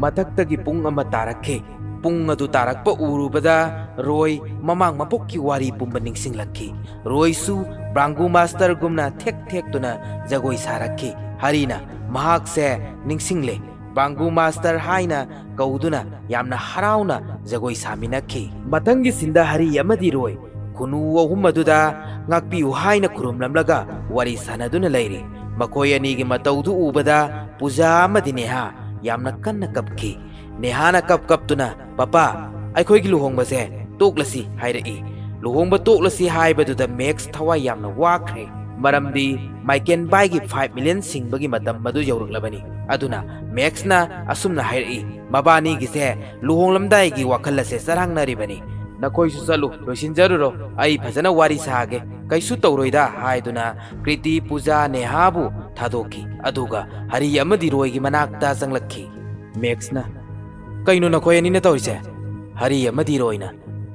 ꯃꯊꯛꯇꯒꯤ ꯄꯨꯡ ꯑꯃ ꯇꯥꯔꯛꯈꯤ꯫ ꯄꯨꯡ ꯑꯗꯨ ꯇꯥꯔꯛꯄ ꯎꯔꯨꯕꯗ ꯔꯣꯏ ꯃꯃꯥꯡ ꯃꯄꯣꯛꯀꯤ ꯋꯥꯔꯤ ꯄꯨꯝꯕ ꯅꯤꯡꯁꯤꯡꯂꯛꯈꯤ꯫ ꯔꯣꯏꯁꯨ ꯕ꯭ꯔꯥꯡꯒꯨ ꯃꯥꯁꯇꯔꯒꯨꯝꯅ ꯊꯦꯛ ꯊꯦꯛꯇꯨꯅ ꯖꯒꯣꯏ ꯁꯥꯔꯛꯈꯤ꯫ ꯍꯔꯤꯅ ꯃꯍꯥꯛꯁꯦ ꯅꯤꯡꯁꯤꯡꯂꯦ꯫ ꯕ꯭ꯔꯥꯡꯒꯨ ꯃꯥꯁꯇꯔ ꯍꯥꯏꯅ ꯀꯧꯗꯨꯅ ꯌꯥꯝꯅ ꯍꯔꯥꯎꯅ ꯖꯒꯣꯏ ꯁꯥꯃꯤꯟꯅꯈꯤ꯫ ꯃꯊꯪꯒꯤ ꯁꯤꯟꯗ ꯍꯔꯤ ꯑꯃꯗꯤ ꯔꯣꯏ ꯈꯨꯅꯨ ꯑꯍꯨꯝ ꯑꯗꯨꯗ ꯉꯥꯛꯄꯤꯌꯨ ꯍꯥꯏꯅ ꯈꯨꯔꯨꯝꯂꯝꯂꯒ ꯋꯥꯔꯤ ꯁꯥꯟꯅꯗꯨꯅ ꯂꯩꯔꯤ꯫ ꯃꯈꯣꯏ ꯑꯅꯤꯒꯤ ꯃꯇꯧꯗꯨ ꯎꯕꯗ ꯄꯨꯖꯥ ꯑꯃꯗꯤ ꯅꯦꯍꯥ ꯌꯥꯝꯅ ꯀꯟꯅ ꯀꯞꯈꯤ꯫ ꯅꯦꯍꯥꯅ ꯀꯞ ꯀꯞꯇꯨꯅ, "ꯄꯄꯥ, ꯑꯩꯈꯣꯏꯒꯤ ꯂꯨꯍꯣꯡꯕꯁꯦ ꯇꯣꯛꯂꯁꯤ" ꯍꯥꯏꯔꯛꯏ꯫ ꯂꯨꯍꯣꯡꯕ ꯇꯣꯛꯂꯁꯤ ꯍꯥꯏꯕꯗꯨꯗ ꯃꯦꯛꯁ ꯊꯋꯥꯏ ꯌꯥꯝꯅ ꯋꯥꯈ꯭ꯔꯦ꯫ ꯃꯔꯝꯗꯤ ꯃꯥꯏꯀꯦꯟ ꯕꯥꯏꯒꯤ ꯐꯥꯏꯚ ꯃꯤꯂꯤꯌꯟ ꯁꯤꯡꯕꯒꯤ ꯃꯇꯝ ꯑꯗꯨ ꯌꯧꯔꯛꯂꯕꯅꯤ꯫ ꯑꯗꯨꯅ ꯃꯦꯛꯁꯅ ꯑꯁꯨꯝꯅ ꯍꯥꯏꯔꯛꯏ, "ꯃꯕꯥꯅꯤꯒꯤꯁꯦ ꯂꯨꯍꯣꯡꯂꯝꯗꯥꯏꯒꯤ ꯋꯥꯈꯜ ꯑꯁꯦ ꯆꯔꯥꯡꯅꯔꯤꯕꯅꯤ꯫ ꯅꯈꯣꯏꯁꯨ ꯆꯠꯂꯨ, ꯂꯣꯏꯁꯤꯟꯖꯔꯨꯔꯣ, ꯑꯩ ꯐꯖꯅ ꯋꯥꯔꯤ ꯁꯥꯒꯦ, ꯀꯩꯁꯨ ꯇꯧꯔꯣꯏꯗ" ꯍꯥꯏꯗꯨꯅ ꯀ꯭ꯔꯤꯇꯤ ꯄꯨꯖꯥ ꯅꯦꯍꯥꯕꯨ ꯊꯥꯗꯣꯛꯈꯤ꯫ ꯑꯗꯨꯒ ꯍꯔꯤ ꯑꯃꯗꯤ ꯔꯣꯏꯒꯤ ꯃꯅꯥꯛꯇ ꯆꯪꯂꯛꯈꯤ꯫ ꯃꯦꯛꯁꯅ, "ꯀꯩꯅꯣ ꯅꯈꯣꯏ ꯑꯅꯤꯅ ꯇꯧꯔꯤꯁꯦ?" ꯍꯔꯤ ꯑꯃꯗꯤ ꯔꯣꯏꯅ꯫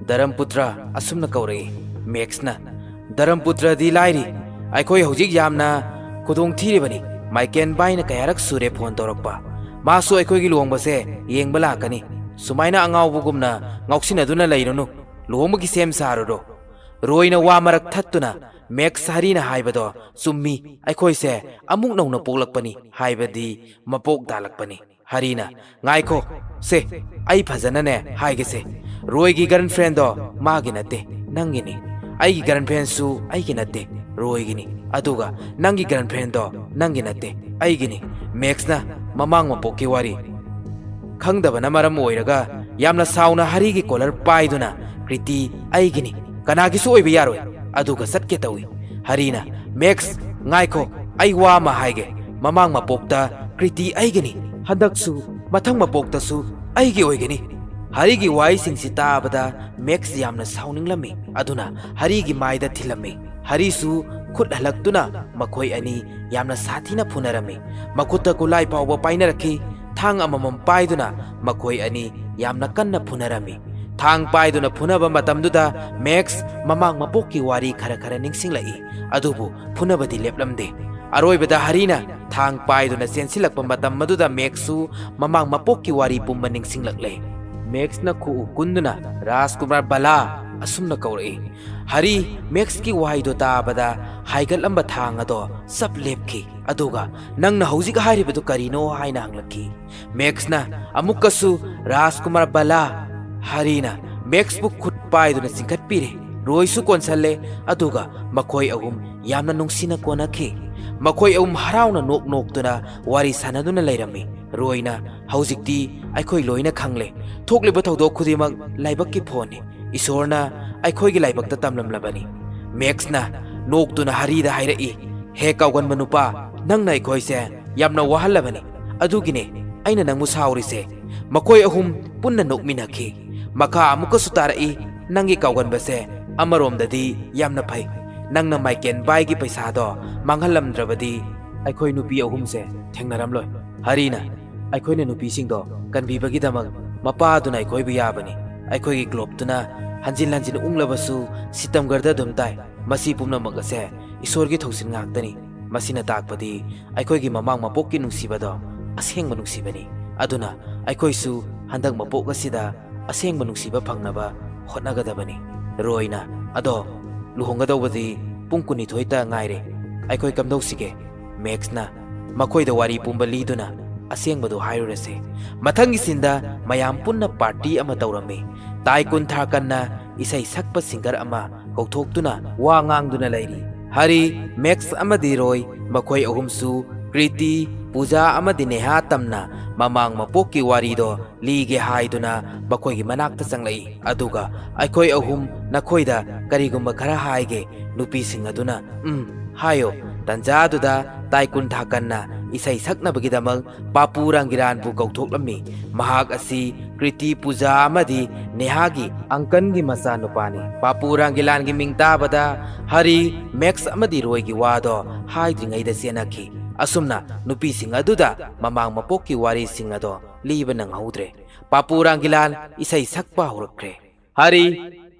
"ꯙꯔꯝꯄꯨꯇ꯭ꯔ" ꯑꯁꯨꯝꯅ ꯀꯧꯔꯛꯏ꯫ ꯃꯦꯛꯁꯅ, "ꯙꯔꯝꯄꯨꯇ꯭ꯔꯗꯤ ꯂꯥꯏꯔꯤ, ꯑꯩꯈꯣꯏ ꯍꯧꯖꯤꯛ ꯌꯥꯝꯅ ꯈꯨꯗꯣꯡ ꯊꯤꯔꯤꯕꯅꯤ꯫ ꯃꯥꯏꯀꯦꯟ ꯕꯥꯏꯅ ꯀꯌꯥꯔꯛ ꯁꯨꯔꯦ ꯐꯣꯟ ꯇꯧꯔꯛꯄ꯫ ꯃꯥꯁꯨ ꯑꯩꯈꯣꯏꯒꯤ ꯂꯨꯍꯣꯡꯕꯁꯦ ꯌꯦꯡꯕ ꯂꯥꯛꯀꯅꯤ꯫ ꯁꯨꯃꯥꯏꯅ ꯑꯉꯥꯎꯕꯒꯨꯝꯅ ꯉꯥꯎꯁꯤꯟꯅꯗꯨꯅ ꯂꯩꯔꯨꯅꯨ꯫ ꯂꯨꯍꯣꯡꯕꯒꯤ ꯁꯦꯝ ꯁꯥꯔꯨꯔꯣ꯫ ꯔꯣꯏꯅ ꯋꯥ ꯃꯔꯛ ꯊꯠꯇꯨꯅ, "ꯃꯦꯛꯁ, ꯍꯔꯤꯅ ꯍꯥꯏꯕꯗꯣ ꯆꯨꯝꯃꯤ꯫ ꯑꯩꯈꯣꯏꯁꯦ ꯑꯃꯨꯛ ꯅꯧꯅ ꯄꯣꯛꯂꯛꯄꯅꯤ, ꯍꯥꯏꯕꯗꯤ ꯃꯄꯣꯛ ꯇꯥꯂꯛꯄꯅꯤ꯫" ꯍꯔꯤꯅ, "ꯉꯥꯏꯈꯣ ꯁꯦ, ꯑꯩ ꯐꯖꯅꯅꯦ ꯍꯥꯏꯒꯦꯁꯦ꯫ ꯔꯣꯏꯒꯤ ꯒꯔꯜꯐ꯭ꯔꯦꯟꯗꯣ ꯃꯥꯒꯤ ꯅꯠꯇꯦ, ꯅꯪꯒꯤꯅꯤ꯫ ꯑꯩꯒꯤ ꯒꯔꯜꯐ꯭ꯔꯦꯟꯁꯨ ꯑꯩꯒꯤ ꯅꯠꯇꯦ, ꯔꯣꯏꯒꯤꯅꯤ꯫ ꯑꯗꯨꯒ ꯅꯪꯒꯤ ꯒꯔꯜꯐ꯭ꯔꯦꯟꯗꯣ ꯅꯪꯒꯤ ꯅꯠꯇꯦ, ꯑꯩꯒꯤꯅꯤ꯫" ꯃꯦꯛꯁꯅ ꯃꯃꯥꯡ ꯃꯄꯣꯛꯀꯤ ꯋꯥꯔꯤ ꯈꯪꯗꯕꯅ ꯃꯔꯝ ꯑꯣꯏꯔꯒ ꯌꯥꯝꯅ ꯁꯥꯎꯅ ꯍꯔꯤꯒꯤ ꯀꯣꯂꯔ ꯄꯥꯏꯗꯨꯅ, "ꯀ꯭ꯔꯤꯇꯤ ꯑꯩꯒꯤꯅꯤ, ꯀꯅꯥꯒꯤꯁꯨ ꯑꯣꯏꯕ ꯌꯥꯔꯣꯏ꯫" ꯑꯗꯨꯒ ꯆꯠꯀꯦ ꯇꯧꯏ꯫ ꯍꯔꯤꯅ, "ꯃꯦꯛꯁ, ꯉꯥꯏꯈꯣ, ꯑꯩ ꯋꯥ ꯑꯃ ꯍꯥꯏꯒꯦ꯫ ꯃꯃꯥꯡ ꯃꯄꯣꯛꯇ ꯀ꯭ꯔꯤꯇꯤ ꯑꯩꯒꯤꯅꯤ, ꯍꯟꯗꯛꯁꯨ, ꯃꯊꯪ ꯃꯄꯣꯛꯇꯁꯨ ꯑꯩꯒꯤ ꯑꯣꯏꯒꯅꯤ꯫" ꯍꯔꯤꯒꯤ ꯋꯥꯍꯩꯁꯤꯡꯁꯤ ꯇꯥꯕꯗ ꯃꯦꯛꯁ ꯌꯥꯝꯅ ꯁꯥꯎꯅꯤꯡꯂꯝꯃꯤ꯫ ꯑꯗꯨꯅ ꯍꯔꯤꯒꯤ ꯃꯥꯏꯗ ꯊꯤꯜꯂꯝꯃꯤ꯫ ꯍꯔꯤꯁꯨ ꯈꯨꯠ ꯍꯜꯂꯛꯇꯨꯅ ꯃꯈꯣꯏ ꯑꯅꯤ ꯌꯥꯝꯅ ꯁꯥꯊꯤꯅ ꯐꯨꯅꯔꯝꯃꯤ꯫ ꯃꯈꯨꯠꯇ ꯈꯨꯠꯂꯥꯏ ꯐꯥꯎꯕ ꯄꯥꯏꯅꯔꯛꯈꯤ꯫ ꯊꯥꯡ ꯑꯃꯃꯝ ꯄꯥꯏꯗꯨꯅ ꯃꯈꯣꯏ ꯑꯅꯤ ꯌꯥꯝꯅ ꯀꯟꯅ ꯐꯨꯅꯔꯝꯃꯤ꯫ ꯊꯥꯡ ꯄꯥꯏꯗꯨꯅ ꯐꯨꯅꯕ ꯃꯇꯝꯗꯨꯗ ꯃꯦꯛꯁ ꯃꯃꯥꯡ ꯃꯄꯣꯛꯀꯤ ꯋꯥꯔꯤ ꯈꯔ ꯈꯔ ꯅꯤꯡꯁꯤꯡꯂꯛꯏ꯫ ꯑꯗꯨꯕꯨ ꯐꯨꯅꯕꯗꯤ ꯂꯦꯞꯂꯝꯗꯦ꯫ ꯑꯔꯣꯏꯕꯗ ꯍꯔꯤꯅ ꯊꯥꯡ ꯄꯥꯏꯗꯨꯅ ꯆꯦꯟꯁꯤꯜꯂꯛꯄ ꯃꯇꯝ ꯑꯗꯨꯗ ꯃꯦꯛꯁꯁꯨ ꯃꯃꯥꯡ ꯃꯄꯣꯛꯀꯤ ꯋꯥꯔꯤ ꯄꯨꯝꯕ ꯅꯤꯡꯁꯤꯡꯂꯛꯂꯦ꯫ ꯃꯦꯛꯁꯅ ꯈꯨꯎ ꯀꯨꯟꯗꯨꯅ, "ꯔꯥꯖꯀꯨꯃꯥꯔ ꯕꯂꯥ!" ꯑꯁꯨꯝꯅ ꯀꯧꯔꯛꯏ꯫ ꯍꯔꯤ ꯃꯦꯛꯁꯀꯤ ꯋꯥꯍꯩꯗꯣ ꯇꯥꯕꯗ ꯍꯥꯏꯒꯠꯂꯝꯕ ꯊꯥꯡ ꯑꯗꯣ ꯆꯞ ꯂꯦꯞꯈꯤ꯫ ꯑꯗꯨꯒ, "ꯅꯪꯅ ꯍꯧꯖꯤꯛ ꯍꯥꯏꯔꯤꯕꯗꯨ ꯀꯔꯤꯅꯣ?" ꯍꯥꯏꯅ ꯍꯪꯂꯛꯈꯤ꯫ ꯃꯦꯛꯁꯅ ꯑꯃꯨꯛꯀꯁꯨ, "ꯔꯥꯖꯀꯨꯃꯥꯔ ꯕꯂꯥ!" ꯍꯔꯤꯅ ꯃꯦꯛꯁꯄꯨ ꯈꯨꯠ ꯄꯥꯏꯗꯨꯅ ꯆꯤꯡꯈꯠꯄꯤꯔꯦ꯫ ꯔꯣꯏꯁꯨ ꯀꯣꯟꯁꯜꯂꯦ꯫ ꯑꯗꯨꯒ ꯃꯈꯣꯏ ꯑꯍꯨꯝ ꯌꯥꯝꯅ ꯅꯨꯡꯁꯤꯅ ꯀꯣꯟꯅꯈꯤ꯫ ꯃꯈꯣꯏ ꯑꯍꯨꯝ ꯍꯔꯥꯎꯅ ꯅꯣꯛ ꯅꯣꯛꯇꯨꯅ ꯋꯥꯔꯤ ꯁꯥꯟꯅꯗꯨꯅ ꯂꯩꯔꯝꯃꯤ꯫ ꯔꯣꯏꯅ, "ꯍꯧꯖꯤꯛꯇꯤ ꯑꯩꯈꯣꯏ ꯂꯣꯏꯅ ꯈꯪꯂꯦ꯫ ꯊꯣꯛꯂꯤꯕ ꯊꯧꯗꯣꯛ ꯈꯨꯗꯤꯡꯃꯛ ꯂꯥꯏꯕꯛꯀꯤ ꯐꯣꯟꯅꯤ꯫ ꯏꯁꯣꯔꯅ ꯑꯩꯈꯣꯏꯒꯤ ꯂꯥꯏꯕꯛꯇ ꯇꯝꯂꯝꯂꯕꯅꯤ꯫" ꯃꯦꯛꯁꯅ ꯅꯣꯛꯇꯨꯅ ꯍꯔꯤꯗ ꯍꯥꯏꯔꯛꯏ, "ꯍꯦ ꯀꯥꯎꯒꯟꯕ ꯅꯨꯄꯥ, ꯅꯪꯅ ꯑꯩꯈꯣꯏꯁꯦ ꯌꯥꯝꯅ ꯋꯥꯍꯜꯂꯕꯅꯤ꯫ ꯑꯗꯨꯒꯤꯅꯦ ꯑꯩꯅ ꯅꯪꯕꯨ ꯁꯥꯎꯔꯤꯁꯦ꯫" ꯃꯈꯣꯏ ꯑꯍꯨꯝ ꯄꯨꯟꯅ ꯅꯣꯛꯃꯤꯟꯅꯈꯤ꯫ ꯃꯈꯥ ꯑꯃꯨꯛꯀꯁꯨ ꯇꯥꯔꯛꯏ, "ꯅꯪꯒꯤ ꯀꯥꯎꯒꯟꯕꯁꯦ ꯑꯃꯔꯣꯝꯗꯗꯤ ꯌꯥꯝꯅ ꯐꯩ꯫ ꯅꯪꯅ ꯃꯥꯏꯀꯦꯟ ꯕꯥꯏꯒꯤ ꯄꯩꯁꯥꯗꯣ ꯃꯥꯡꯍꯜꯂꯝꯗ꯭ꯔꯕꯗꯤ ꯑꯩꯈꯣꯏ ꯅꯨꯄꯤ ꯑꯍꯨꯝꯁꯦ ꯊꯦꯡꯅꯔꯝꯂꯣꯏ꯫" ꯍꯔꯤꯅ, ꯑꯩꯈꯣꯏꯅ ꯅꯨꯄꯤꯁꯤꯡꯗꯣ ꯀꯟꯕꯤꯕꯒꯤꯗꯃꯛ ꯃꯄꯥꯗꯨꯅ ꯑꯩꯈꯣꯏꯕꯨ ꯌꯥꯕꯅꯤ꯫ ꯑꯩꯈꯣꯏꯒꯤ ꯀ꯭ꯂꯣꯞꯇꯨꯅ ꯍꯟꯖꯤꯟ ꯍꯟꯖꯤꯟ ꯎꯪꯂꯕꯁꯨ ꯁꯤꯇꯝꯒꯔꯗ ꯑꯗꯨꯝ ꯇꯥꯏ꯫ ꯃꯁꯤ ꯄꯨꯝꯅꯃꯛ ꯑꯁꯦ ꯏꯁꯣꯔꯒꯤ ꯊꯧꯁꯤꯜ ꯉꯥꯛꯇꯅꯤ꯫ ꯃꯁꯤꯅ ꯇꯥꯛꯄꯗꯤ ꯑꯩꯈꯣꯏꯒꯤ ꯃꯃꯥꯡ ꯃꯄꯣꯛꯀꯤ ꯅꯨꯡꯁꯤꯕꯗꯣ ꯑꯁꯦꯡꯕ ꯅꯨꯡꯁꯤꯕꯅꯤ꯫ ꯑꯗꯨꯅ ꯑꯩꯈꯣꯏꯁꯨ ꯍꯟꯗꯛ ꯃꯄꯣꯛ ꯑꯁꯤꯗ ꯑꯁꯦꯡꯕ ꯅꯨꯡꯁꯤꯕ ꯐꯪꯅꯕ ꯍꯣꯠꯅꯒꯗꯕꯅꯤ꯫ ꯔꯣꯏꯅ, "ꯑꯗꯣ ꯂꯨꯍꯣꯡꯒꯗꯧꯕꯗꯤ ꯄꯨꯡ ꯀꯨꯟꯅꯤꯊꯣꯏꯇ ꯉꯥꯏꯔꯦ꯫ ꯑꯩꯈꯣꯏ ꯀꯝꯗꯧꯁꯤꯒꯦ?" ꯃꯦꯛꯁꯅ ꯃꯈꯣꯏꯗ ꯋꯥꯔꯤ ꯄꯨꯝꯕ ꯂꯤꯗꯨꯅ ꯑꯁꯦꯡꯕꯗꯨ ꯍꯥꯏꯔꯨꯔꯁꯦ꯫ ꯃꯊꯪꯒꯤ ꯁꯤꯟꯗ ꯃꯌꯥꯝ ꯄꯨꯟꯅ ꯄꯥꯔꯇꯤ ꯑꯃ ꯇꯧꯔꯝꯃꯤ꯫ ꯇꯥꯏ ꯀꯨꯟꯊꯥ ꯀꯟꯅ ꯏꯁꯩ ꯁꯛꯄ ꯁꯤꯡꯒꯔ ꯑꯃ ꯀꯧꯊꯣꯛꯇꯨꯅ ꯋꯥ ꯉꯥꯡꯗꯨꯅ ꯂꯩꯔꯤ꯫ ꯍꯔꯤ, ꯃꯦꯛꯁ ꯑꯃꯗꯤ ꯔꯣꯏ, ꯃꯈꯣꯏ ꯑꯍꯨꯝꯁꯨ ꯀ꯭ꯔꯤꯇꯤ, ꯄꯨꯖꯥ ꯑꯃꯗꯤ ꯅꯦꯍꯥ ꯇꯝꯅ ꯃꯃꯥꯡ ꯃꯄꯣꯛꯀꯤ ꯋꯥꯔꯤꯗꯣ ꯂꯤꯒꯦ ꯍꯥꯏꯗꯨꯅ ꯃꯈꯣꯏꯒꯤ ꯃꯅꯥꯛꯇ ꯆꯪꯂꯛꯏ꯫ ꯑꯗꯨꯒ ꯑꯩꯈꯣꯏ ꯑꯍꯨꯝ ꯅꯈꯣꯏꯗ ꯀꯔꯤꯒꯨꯝꯕ ꯈꯔ ꯍꯥꯏꯒꯦ꯫ ꯅꯨꯄꯤꯁꯤꯡ ꯑꯗꯨꯅ, "ꯎꯝ, ꯍꯥꯏꯌꯣ"꯫ ꯇꯟꯖꯥꯗꯨꯗ ꯇꯥꯏ ꯀꯨꯟꯊꯥ ꯀꯟꯅ ꯏꯁꯩ ꯁꯛꯅꯕꯒꯤꯗꯃꯛ ꯄꯥꯄꯨ ꯔꯪꯒꯤꯂꯥꯟꯕꯨ ꯀꯧꯊꯣꯛꯂꯝꯃꯤ꯫ ꯃꯍꯥꯛ ꯑꯁꯤ ꯀ꯭ꯔꯤꯇꯤ ꯄꯨꯖꯥ ꯑꯃꯗꯤ ꯅꯦꯍꯥꯒꯤ ꯑꯪꯀꯜꯒꯤ ꯃꯆꯥꯅꯨꯄꯥꯅꯤ꯫ ꯄꯥꯄꯨ ꯔꯪꯒꯤꯂꯥꯟꯒꯤ ꯃꯤꯡ ꯇꯥꯕꯗ ꯍꯔꯤ, ꯃꯦꯛꯁ ꯑꯃꯗꯤ ꯔꯣꯏꯒꯤ ꯋꯥꯗꯣ ꯍꯥꯏꯗ꯭ꯔꯤꯉꯩꯗ ꯆꯦꯟꯅꯈꯤ꯫ ꯑꯁꯨꯝꯅ ꯅꯨꯄꯤꯁꯤꯡ ꯑꯗꯨꯗ ꯃꯃꯥꯡ ꯃꯄꯣꯛꯀꯤ ꯋꯥꯔꯤꯁꯤꯡ ꯑꯗꯣ ꯂꯤꯕ ꯅꯪꯍꯧꯗ꯭ꯔꯦ꯫ ꯄꯥꯄꯨ ꯔꯪꯒꯤꯂꯥꯟ ꯏꯁꯩ ꯁꯛꯄ ꯍꯧꯔꯛꯈ꯭ꯔꯦ꯫ ꯍꯔꯤ,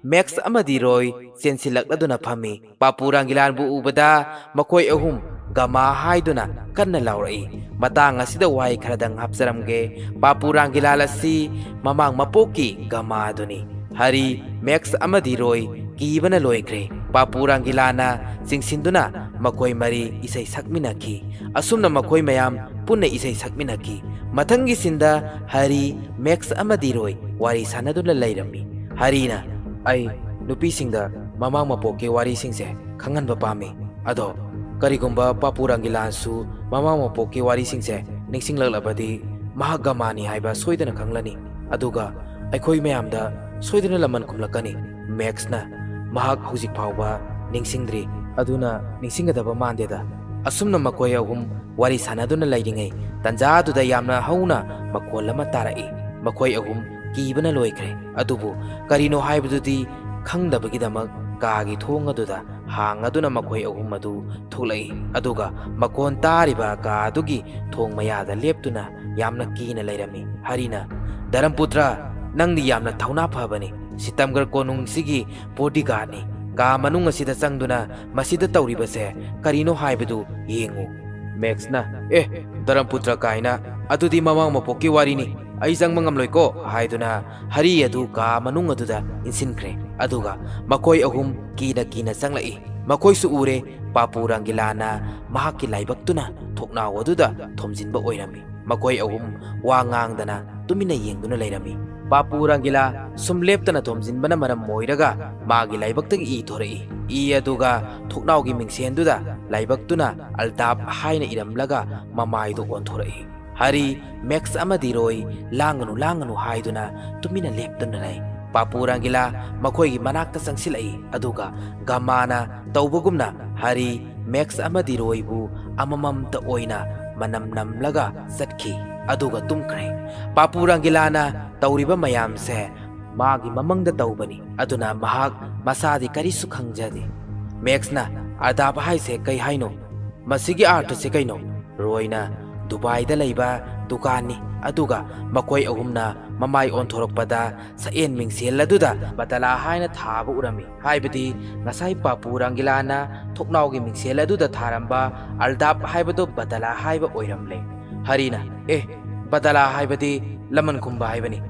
ꯃꯦꯛꯁ ꯑꯃꯗꯤ ꯔꯣꯏ ꯆꯦꯟꯁꯤꯜꯂꯛꯂꯗꯨꯅ ꯐꯝꯃꯤ꯫ ꯄꯥꯄꯨ ꯔꯪꯒꯤꯂꯥꯟꯕꯨ ꯎꯕꯗ ꯃꯈꯣꯏ ꯑꯍꯨꯝ ꯒꯃꯥ ꯍꯥꯏꯗꯨꯅ ꯀꯟꯅ ꯂꯥꯎꯔꯛꯏ꯫ ꯃꯇꯥꯡ ꯑꯁꯤꯗ ꯋꯥꯍꯩ ꯈꯔꯗꯪ ꯍꯥꯞꯆꯔꯝꯒꯦ꯫ ꯄꯥꯄꯨ ꯔꯪꯒꯤꯂꯥꯟ ꯑꯁꯤ ꯃꯃꯥꯡ ꯃꯄꯣꯛꯀꯤ ꯒꯃꯥ ꯑꯗꯨꯅꯤ꯫ ꯍꯔꯤ, ꯃꯦꯛꯁ ꯑꯃꯗꯤ ꯔꯣꯏ ꯀꯤꯕꯅ ꯂꯣꯏꯈ꯭ꯔꯦ꯫ ꯄꯥꯄꯨ ꯔꯪꯒꯤꯂꯥꯟꯅ ꯆꯤꯡꯁꯤꯟꯗꯨꯅ ꯃꯈꯣꯏ ꯃꯔꯤ ꯏꯁꯩ ꯁꯛꯃꯤꯟꯅꯈꯤ꯫ ꯑꯁꯨꯝꯅ ꯃꯈꯣꯏ ꯃꯌꯥꯝ ꯄꯨꯟꯅ ꯏꯁꯩ ꯁꯛꯃꯤꯟꯅꯈꯤ꯫ ꯃꯊꯪꯒꯤ ꯁꯤꯟꯗ ꯍꯔꯤ, ꯃꯦꯛꯁ ꯑꯃꯗꯤ ꯔꯣꯏ ꯋꯥꯔꯤ ꯁꯥꯟꯅꯗꯨꯅ ꯂꯩꯔꯝꯃꯤ꯫ ꯍꯔꯤꯅ, "ꯑꯩ ꯅꯨꯄꯤꯁꯤꯡꯗ ꯃꯃꯥꯡ ꯃꯄꯣꯛꯀꯤ ꯋꯥꯔꯤꯁꯤꯡꯁꯦ ꯈꯪꯍꯟꯕ ꯄꯥꯝꯃꯤ꯫ ꯑꯗꯣ ꯀꯔꯤꯒꯨꯝꯕ ꯄꯥꯄꯨ ꯔꯪꯒꯤꯂꯥꯟꯁꯨ ꯃꯃꯥꯡ ꯃꯄꯣꯛꯀꯤ ꯋꯥꯔꯤꯁꯤꯡꯁꯦ ꯅꯤꯡꯁꯤꯡꯂꯛꯂꯕꯗꯤ ꯃꯍꯥꯛ ꯒꯃꯥꯅꯤ ꯍꯥꯏꯕ ꯁꯣꯏꯗꯅ ꯈꯪꯂꯅꯤ꯫ ꯑꯗꯨꯒ ꯑꯩꯈꯣꯏ ꯃꯌꯥꯝꯗ ꯁꯣꯏꯗꯅ ꯂꯃꯟ ꯈꯨꯝꯂꯛꯀꯅꯤ꯫" ꯃꯦꯛꯁꯅ, "ꯃꯍꯥꯛ ꯍꯧꯖꯤꯛ ꯐꯥꯎꯕ ꯅꯤꯡꯁꯤꯡꯗ꯭ꯔꯤ꯫ ꯑꯗꯨꯅ ꯅꯤꯡꯁꯤꯡꯒꯗꯕ ꯃꯥꯟꯗꯦꯗ꯫" ꯑꯁꯨꯝꯅ ꯃꯈꯣꯏ ꯑꯍꯨꯝ ꯋꯥꯔꯤ ꯁꯥꯟꯅꯗꯨꯅ ꯂꯩꯔꯤꯉꯩ ꯇꯟꯖꯥꯗꯨꯗ ꯌꯥꯝꯅ ꯍꯧꯅ ꯃꯈꯣꯜ ꯑꯃ ꯇꯥꯔꯛꯏ꯫ ꯃꯈꯣꯏ ꯑꯍꯨꯝ ꯀꯤꯕꯅ ꯂꯣꯏꯈ꯭ꯔꯦ꯫ ꯑꯗꯨꯕꯨ ꯀꯔꯤꯅꯣ ꯍꯥꯏꯕꯗꯨꯗꯤ ꯈꯪꯗꯕꯒꯤꯗꯃꯛ ꯀꯥꯒꯤ ꯊꯣꯡ ꯑꯗꯨꯗ ꯍꯥꯡꯉꯗꯨꯅ ꯃꯈꯣꯏ ꯑꯍꯨꯝ ꯑꯗꯨ ꯊꯣꯛꯂꯛꯏ꯫ ꯑꯗꯨꯒ ꯃꯈꯣꯟ ꯇꯥꯔꯤꯕ ꯀꯥ ꯑꯗꯨꯒꯤ ꯊꯣꯡ ꯃꯌꯥꯗ ꯂꯦꯞꯇꯨꯅ ꯌꯥꯝꯅ ꯀꯤꯅ ꯂꯩꯔꯝꯃꯤ꯫ ꯍꯔꯤꯅ, "ꯙꯔꯝꯄꯨꯇ꯭ꯔ, ꯅꯪꯗꯤ ꯌꯥꯝꯅ ꯊꯧꯅꯥ ꯐꯕꯅꯤ꯫ ꯁꯤꯇꯝꯒꯔ ꯀꯣꯅꯨꯡꯁꯤꯒꯤ bodyguardꯅꯤ꯫ ꯀꯥ ꯃꯅꯨꯡ ꯑꯁꯤꯗ ꯆꯪꯗꯨꯅ ꯃꯁꯤꯗ ꯇꯧꯔꯤꯕꯁꯦ ꯀꯔꯤꯅꯣ ꯍꯥꯏꯕꯗꯨ ꯌꯦꯡꯉꯨ꯫" ꯃꯦꯛꯁꯅ, "ꯑꯦ, ꯙꯔꯝꯄꯨꯇ꯭ꯔ ꯀꯥꯏꯅ, ꯑꯗꯨꯗꯤ ꯃꯃꯥꯡ ꯃꯄꯣꯛꯀꯤ ꯋꯥꯔꯤꯅꯤ, ꯑꯩ ꯆꯪꯕ ꯉꯝꯂꯣꯏꯀꯣ" ꯍꯥꯏꯗꯨꯅ ꯍꯔꯤ ꯑꯗꯨ ꯀꯥ ꯃꯅꯨꯡ ꯑꯗꯨꯗ ꯏꯟꯁꯤꯟꯈ꯭ꯔꯦ꯫ ꯑꯗꯨꯒ ꯃꯈꯣꯏ ꯑꯍꯨꯝ ꯀꯤꯅ ꯀꯤꯅ ꯆꯪꯂꯛꯏ꯫ ꯃꯈꯣꯏꯁꯨ ꯎꯔꯦ, ꯄꯥꯄꯨ ꯔꯪꯒꯤꯂꯥꯅ ꯃꯍꯥꯛꯀꯤ ꯂꯥꯏꯕꯛꯇꯨꯅ ꯊꯣꯡꯅꯥꯎ ꯑꯗꯨꯗ ꯊꯣꯝꯖꯤꯟꯕ ꯑꯣꯏꯔꯝꯃꯤ꯫ ꯃꯈꯣꯏ ꯑꯍꯨꯝ ꯋꯥ ꯉꯥꯡꯗꯅ ꯇꯨꯃꯤꯟꯅ ꯌꯦꯡꯗꯨꯅ ꯂꯩꯔꯝꯃꯤ꯫ ꯄꯥꯄꯨ ꯔꯪꯒꯤꯂꯥ ꯁꯨꯝ ꯂꯦꯞꯇꯅ ꯊꯣꯝꯖꯤꯟꯕꯅ ꯃꯔꯝ ꯑꯣꯏꯔꯒ ꯃꯥꯒꯤ ꯂꯥꯏꯕꯛꯇꯒꯤ ꯏ ꯊꯣꯔꯛꯏ꯫ ꯏ ꯑꯗꯨꯒ ꯊꯣꯡꯅꯥꯎꯒꯤ ꯃꯤꯡꯁꯦꯟꯗꯨꯗ ꯂꯥꯏꯕꯛꯇꯨꯅ ꯑꯜꯗꯥꯞ ꯍꯥꯏꯅ ꯏꯔꯝꯂꯒ ꯃꯃꯥꯏꯗꯨ ꯑꯣꯟꯊꯣꯔꯛꯏ꯫ ꯍꯔꯤ, ꯃꯦꯛꯁ ꯑꯃꯗꯤ ꯔꯣꯏ ꯂꯥꯡꯒꯅꯨ, ꯂꯥꯡꯒꯅꯨ ꯍꯥꯏꯗꯨꯅ ꯇꯨꯃꯤꯟꯅ ꯂꯦꯞꯇꯨꯅ ꯂꯩ꯫ ꯄꯥꯄꯨ ꯔꯪꯒꯤꯂꯥ ꯃꯈꯣꯏꯒꯤ ꯃꯅꯥꯛꯇ ꯆꯪꯁꯤꯜꯂꯛꯏ, ꯑꯗꯨꯒ ꯒꯃꯥꯅ ꯇꯧꯕꯒꯨꯝꯅ ꯍꯔꯤ, ꯃꯦꯛꯁ ꯑꯃꯗꯤ ꯔꯣꯏꯕꯨ ꯑꯃꯃꯝꯇ ꯑꯣꯏꯅ ꯃꯅꯝ ꯅꯝꯂꯒ ꯆꯠꯈꯤ, ꯑꯗꯨꯒ ꯇꯨꯝꯈ꯭ꯔꯦ꯫ ꯄꯥꯄꯨ ꯔꯪꯒꯤꯂꯥꯅ ꯇꯧꯔꯤꯕ ꯃꯌꯥꯝꯁꯦ ꯃꯥꯒꯤ ꯃꯃꯪꯗ ꯇꯧꯕꯅꯤ, ꯑꯗꯨꯅ ꯃꯍꯥꯛ ꯃꯁꯥꯗꯤ ꯀꯔꯤꯁꯨ ꯈꯪꯖꯗꯦ꯫ ꯃꯦꯛꯁꯅ, "ꯑꯔꯗꯥꯞ ꯍꯥꯏꯁꯦ ꯀꯩ ꯍꯥꯏꯅꯣ? ꯃꯁꯤꯒꯤ ꯑꯥꯔꯊꯁꯦ ꯀꯩꯅꯣ?" ꯔꯣꯏꯅ, "ꯗꯨꯕꯥꯏꯗ ꯂꯩꯕ ꯗꯨꯀꯥꯟꯅꯤ꯫" ꯑꯗꯨꯒ ꯃꯈꯣꯏ ꯑꯍꯨꯝꯅ ꯃꯃꯥꯏ ꯑꯣꯟꯊꯣꯔꯛꯄꯗ ꯁꯛꯌꯦꯟ ꯃꯤꯡꯁꯦꯜ ꯑꯗꯨꯗ ꯕꯇꯂꯥ ꯍꯥꯏꯅ ꯊꯥꯕ ꯎꯔꯝꯃꯤ꯫ ꯍꯥꯏꯕꯗꯤ ꯉꯁꯥꯏ ꯄꯥꯄꯨ ꯔꯪꯒꯤꯂꯥꯅ ꯊꯣꯡꯅꯥꯎꯒꯤ ꯃꯤꯡꯁꯦꯜ ꯑꯗꯨꯗ ꯊꯥꯔꯝꯕ ꯑꯜꯗꯥꯞ ꯍꯥꯏꯕꯗꯣ ꯕꯇꯂꯥ ꯍꯥꯏꯕ ꯑꯣꯏꯔꯝꯂꯦ꯫ ꯍꯔꯤꯅ, "ꯑꯦ, ꯕꯇꯂꯥ ꯍꯥꯏꯕꯗꯤ ꯂꯃꯟ ꯈꯨꯝꯕ ꯍꯥꯏꯕꯅꯤ꯫"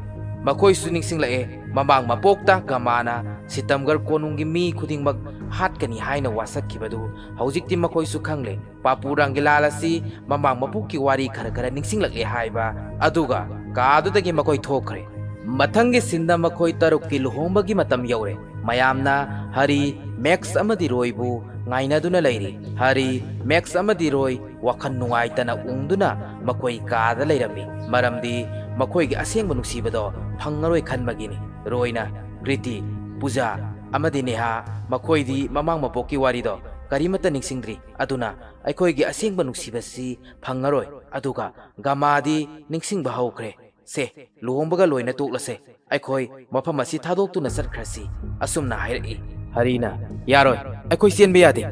ꯃꯈꯣꯏꯁꯨ ꯅꯤꯡꯁꯤꯡꯂꯛꯑꯦ, ꯃꯃꯥꯡ ꯃꯄꯣꯛꯇ ꯒꯃꯥꯅ ꯁꯤꯇꯝꯒꯔ ꯀꯣꯅꯨꯡꯒꯤ ꯃꯤ ꯈꯨꯗꯤꯡꯃꯛ ꯍꯥꯠꯀꯅꯤ ꯍꯥꯏꯅ ꯋꯥꯁꯛꯈꯤꯕꯗꯨ ꯍꯧꯖꯤꯛꯇꯤ ꯃꯈꯣꯏꯁꯨ ꯈꯪꯂꯦ꯫ ꯄꯥꯄꯨ ꯔꯪꯒꯤꯂꯥꯜ ꯑꯁꯤ ꯃꯃꯥꯡ ꯃꯄꯣꯛꯀꯤ ꯋꯥꯔꯤ ꯈꯔ ꯈꯔ ꯅꯤꯡꯁꯤꯡꯂꯛꯂꯦ ꯍꯥꯏꯕ꯫ ꯑꯗꯨꯒ ꯀꯥꯗꯨꯗꯒꯤ ꯃꯈꯣꯏ ꯊꯣꯛꯈ꯭ꯔꯦ꯫ ꯃꯊꯪꯒꯤ ꯁꯤꯟꯗ ꯃꯈꯣꯏ ꯇꯔꯨꯛꯀꯤ ꯂꯨꯍꯣꯡꯕꯒꯤ ꯃꯇꯝ ꯌꯧꯔꯦ꯫ ꯃꯌꯥꯝꯅ ꯍꯔꯤ, ꯃꯦꯛꯁ ꯑꯃꯗꯤ ꯔꯣꯏꯕꯨ ꯉꯥꯏꯅꯗꯨꯅ ꯂꯩꯔꯤ꯫ ꯍꯔꯤ, ꯃꯦꯛꯁ ꯑꯃꯗꯤ ꯔꯣꯏ ꯋꯥꯈꯜ ꯅꯨꯡꯉꯥꯏꯇꯅ ꯎꯪꯗꯨꯅ ꯃꯈꯣꯏ ꯀꯥꯗ ꯂꯩꯔꯝꯃꯤ, ꯃꯔꯝꯗꯤ ꯃꯈꯣꯏꯒꯤ ꯑꯁꯦꯡꯕ ꯅꯨꯡꯁꯤꯕꯗꯣ ꯐꯪꯉꯔꯣꯏ ꯈꯟꯕꯒꯤꯅꯤ꯫ ꯔꯣꯏꯅ, "ꯒ꯭ꯔꯤꯇꯤ, ꯄꯨꯖꯥ ꯑꯃꯗꯤ ꯅꯦꯍꯥ, ꯃꯈꯣꯏꯗꯤ ꯃꯃꯥꯡ ꯃꯄꯣꯛꯀꯤ ꯋꯥꯔꯤꯗꯣ ꯀꯔꯤꯃꯠꯇ ꯅꯤꯡꯁꯤꯡꯗ꯭ꯔꯤ, ꯑꯗꯨꯅ ꯑꯩꯈꯣꯏꯒꯤ ꯑꯁꯦꯡꯕ ꯅꯨꯡꯁꯤꯕꯁꯤ ꯐꯪꯉꯔꯣꯏ꯫ ꯑꯗꯨꯒ ꯒꯃꯥꯗꯤ ꯅꯤꯡꯁꯤꯡꯕ ꯍꯧꯈ꯭ꯔꯦ꯫ ꯁꯦ, ꯂꯨꯍꯣꯡꯕꯒ ꯂꯣꯏꯅ ꯇꯣꯛꯂꯁꯦ꯫ ꯑꯩꯈꯣꯏ ꯃꯐꯝ ꯑꯁꯤ ꯊꯥꯗꯣꯛꯇꯨꯅ ꯆꯠꯈ꯭ꯔꯁꯤ꯫" ꯑꯁꯨꯝꯅ ꯍꯥꯏꯔꯛꯏ꯫ ꯍꯔꯤꯅ, "ꯌꯥꯔꯣꯏ, ꯑꯩꯈꯣꯏ ꯆꯦꯟꯕ ꯌꯥꯗꯦ꯫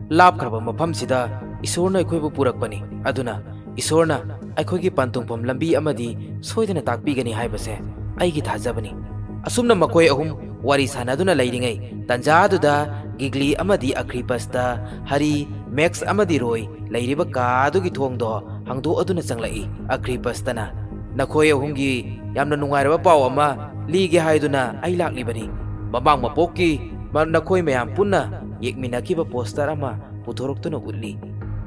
ꯂꯥꯞꯈ꯭ꯔꯕ ꯃꯐꯝꯁꯤꯗ ꯏꯁꯣꯔꯅ ꯑꯩꯈꯣꯏꯕꯨ ꯄꯨꯔꯛꯄꯅꯤ, ꯑꯗꯨꯅ ꯏꯁꯣꯔꯅ ꯑꯩꯈꯣꯏꯒꯤ ꯄꯟꯊꯨꯡꯐꯝ ꯂꯝꯕꯤ ꯑꯃꯗꯤ ꯁꯣꯏꯗꯅ ꯇꯥꯛꯄꯤꯒꯅꯤ ꯍꯥꯏꯕꯁꯦ ꯑꯩꯒꯤ ꯊꯥꯖꯕꯅꯤ꯫ ꯑꯁꯨꯝꯅ ꯃꯈꯣꯏ ꯑꯍꯨꯝ ꯋꯥꯔꯤ ꯁꯥꯟꯅꯗꯨꯅ ꯂꯩꯔꯤꯉꯩ ꯇꯥꯟꯖꯥꯗꯨꯗ ꯒꯤꯒꯂꯤ ꯑꯃꯗꯤ ꯑꯈ꯭ꯔꯤꯄꯁꯇ ꯍꯔꯤ, ꯃꯦꯛꯁ ꯑꯃꯗꯤ ꯔꯣꯏ ꯂꯩꯔꯤꯕ ꯀꯥ ꯑꯗꯨꯒꯤ ꯊꯣꯡꯗꯣ ꯍꯥꯡꯗꯣꯛꯑꯗꯨꯅ ꯆꯪꯂꯛꯏ꯫ ꯑꯈ꯭ꯔꯤꯄꯁꯇꯅ, "ꯅꯈꯣꯏ ꯑꯍꯨꯝꯒꯤ ꯌꯥꯝꯅ ꯅꯨꯡꯉꯥꯏꯔꯕ ꯄꯥꯎ ꯑꯃ ꯂꯤꯒꯦ ꯍꯥꯏꯗꯨꯅ ꯑꯩ ꯂꯥꯛꯂꯤꯕꯅꯤ꯫ ꯃꯃꯥꯡ ꯃꯄꯣꯛꯀꯤ ꯃ-, ꯅꯈꯣꯏ ꯃꯌꯥꯝ ꯄꯨꯟꯅ ꯌꯦꯛꯃꯤꯟꯅꯈꯤꯕ ꯄꯣꯁꯇꯔ ꯑꯃ ꯄꯨꯊꯣꯔꯛꯇꯨꯅ ꯎꯠꯂꯤ꯫"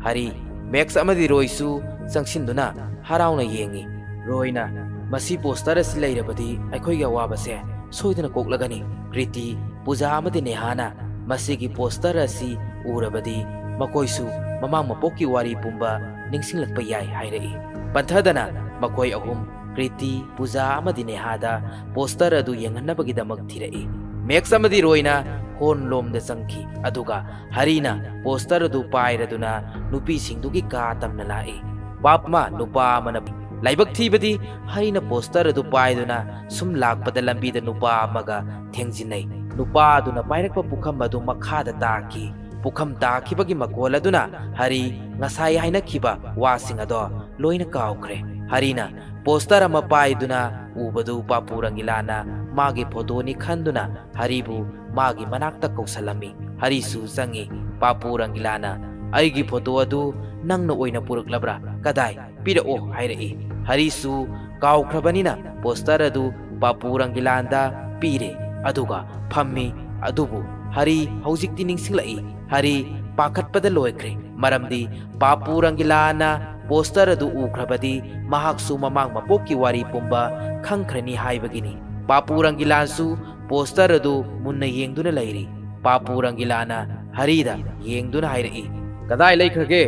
ꯍꯔꯤ, ꯃꯦꯛꯁ ꯑꯃꯗꯤ ꯔꯣꯏꯁꯨ ꯆꯪꯁꯤꯟꯗꯨꯅ ꯍꯔꯥꯎꯅ ꯌꯦꯡꯏ꯫ ꯔꯣꯏꯅ, "ꯃꯁꯤ ꯄꯣꯁꯇꯔ ꯑꯁꯤ ꯂꯩꯔꯕꯗꯤ ꯑꯩꯈꯣꯏꯒꯤ ꯑꯋꯥꯕꯁꯦ ꯁꯣꯏꯗꯅ ꯀꯣꯛꯂꯒꯅꯤ꯫" ꯀ꯭ꯔꯤꯇꯤ, ꯄꯨꯖꯥ ꯑꯃꯗꯤ ꯅꯦꯍꯥꯅ ꯃꯁꯤꯒꯤ ꯄꯣꯁꯇꯔ ꯑꯁꯤ ꯎꯔꯕꯗꯤ ꯃꯈꯣꯏꯁꯨ ꯃꯃꯥꯡ ꯃꯄꯣꯛꯀꯤ ꯋꯥꯔꯤ ꯄꯨꯝꯕ ꯅꯤꯡꯁꯤꯡꯂꯛꯄ ꯌꯥꯏ ꯍꯥꯏꯔꯛꯏ꯫ ꯄꯟꯊꯗꯅ ꯃꯈꯣꯏ ꯑꯍꯨꯝ, ꯀ꯭ꯔꯤꯇꯤ, ꯄꯨꯖꯥ ꯑꯃꯗꯤ ꯅꯦꯍꯥꯗ ꯄꯣꯁꯇꯔ ꯑꯗꯨ ꯌꯦꯡꯍꯟꯅꯕꯒꯤꯗꯃꯛ ꯊꯤꯔꯛꯏ꯫ ꯃꯦꯛꯁ ꯑꯃꯗꯤ ꯔꯣꯏꯅ ꯍꯣꯜ ꯂꯣꯝꯗ ꯆꯪꯈꯤ, ꯑꯗꯨꯒ ꯍꯔꯤꯅ ꯄꯣꯁꯇꯔ ꯑꯗꯨ ꯄꯥꯏꯔꯗꯨꯅ ꯅꯨꯄꯤꯁꯤꯡꯗꯨꯒꯤ ꯀꯥ ꯇꯝꯅ ꯂꯥꯛꯏ꯫ ꯄꯥꯞ ꯑꯃ ꯅꯨꯄꯥ ꯑꯃꯅ ꯂꯥꯏꯕꯛ ꯊꯤꯕꯗꯤ ꯍꯔꯤꯅ ꯄꯣꯁꯇꯔ ꯑꯗꯨ ꯄꯥꯏꯗꯨꯅ ꯁꯨꯝ ꯂꯥꯛꯄꯗ ꯂꯝꯕꯤꯗ ꯅꯨꯄꯥ ꯑꯃꯒ ꯊꯦꯡꯖꯤꯟꯅꯩ꯫ ꯅꯨꯄꯥ ꯑꯗꯨꯅ ꯄꯥꯏꯔꯛꯄ ꯄꯨꯈꯝ ꯑꯗꯨ ꯃꯈꯥꯗ ꯇꯥꯈꯤ꯫ ꯄꯨꯈꯝ ꯇꯥꯈꯤꯕꯒꯤ ꯃꯈꯣꯜ ꯑꯗꯨꯅ ꯍꯔꯤ ꯉꯁꯥꯏ ꯍꯥꯏꯅꯈꯤꯕ ꯋꯥꯁꯤꯡ ꯑꯗꯣ ꯂꯣꯏꯅ ꯀꯥꯎꯈ꯭ꯔꯦ꯫ ꯍꯔꯤꯅ ꯄꯣꯁꯇꯔ ꯑꯃ ꯄꯥꯏꯗꯨꯅ ꯎꯕꯗꯨ ꯄꯥꯄꯨ ꯔꯪꯒꯤꯂꯥꯅ ꯃꯥꯒꯤ ꯐꯣꯇꯣꯅꯤ ꯈꯟꯗꯨꯅ ꯍꯔꯤꯕꯨ ꯃꯥꯒꯤ ꯃꯅꯥꯛꯇ ꯀꯧꯁꯜꯂꯝꯃꯤ꯫ ꯍꯔꯤꯁꯨ ꯆꯪꯉꯤ꯫ ꯄꯥꯄꯨ ꯔꯪꯒꯤꯂꯥꯅ, "ꯑꯩꯒꯤ ꯐꯣꯇꯣ ꯑꯗꯨ ꯅꯪꯅ ꯑꯣꯏꯅ ꯄꯨꯔꯛꯂꯕ꯭ꯔꯥ? ꯀꯗꯥꯏ? ꯄꯤꯔꯛꯑꯣ," ꯍꯥꯏꯔꯛꯏ꯫ ꯍꯔꯤꯁꯨ ꯀꯥꯎꯈ꯭ꯔꯕꯅꯤꯅ ꯄꯣꯁꯇꯔ ꯑꯗꯨ ꯄꯥꯄꯨ ꯔꯪꯒꯤꯂꯥꯟꯗ ꯄꯤꯔꯦ, ꯑꯗꯨꯒ ꯐꯝꯃꯤ꯫ ꯑꯗꯨꯕꯨ ꯍꯔꯤ ꯍꯧꯖꯤꯛꯇꯤ ꯅꯤꯡꯁꯤꯡꯂꯛꯏ꯫ ꯍꯔꯤ ꯄꯥꯈꯠꯄꯗ ꯂꯣꯏꯈ꯭ꯔꯦ, ꯃꯔꯝꯗꯤ ꯄꯥꯄꯨ ꯔꯪꯒꯤꯂꯥꯅ ꯄꯣꯁꯇꯔ ꯑꯗꯨ ꯎꯈ꯭ꯔꯕꯗꯤ ꯃꯍꯥꯛꯁꯨ ꯃꯃꯥꯡ ꯃꯄꯣꯛꯀꯤ ꯋꯥꯔꯤ ꯄꯨꯝꯕ ꯈꯪꯈ꯭ꯔꯅꯤ ꯍꯥꯏꯕꯒꯤꯅꯤ꯫ ꯄꯥꯄꯨ ꯔꯪꯒꯤꯂꯥꯟꯁꯨ ꯄꯣꯁꯇꯔ ꯑꯗꯨ ꯃꯨꯟꯅ ꯌꯦꯡꯗꯨꯅ ꯂꯩꯔꯤ꯫ ꯄꯥꯄꯨ ꯔꯪꯒꯤꯂꯥꯅ ꯍꯔꯤꯗ ꯌꯦꯡꯗꯨꯅ ꯍꯥꯏꯔꯛꯏ, "ꯀꯗꯥꯏ ꯂꯩꯈ꯭ꯔꯒꯦ?"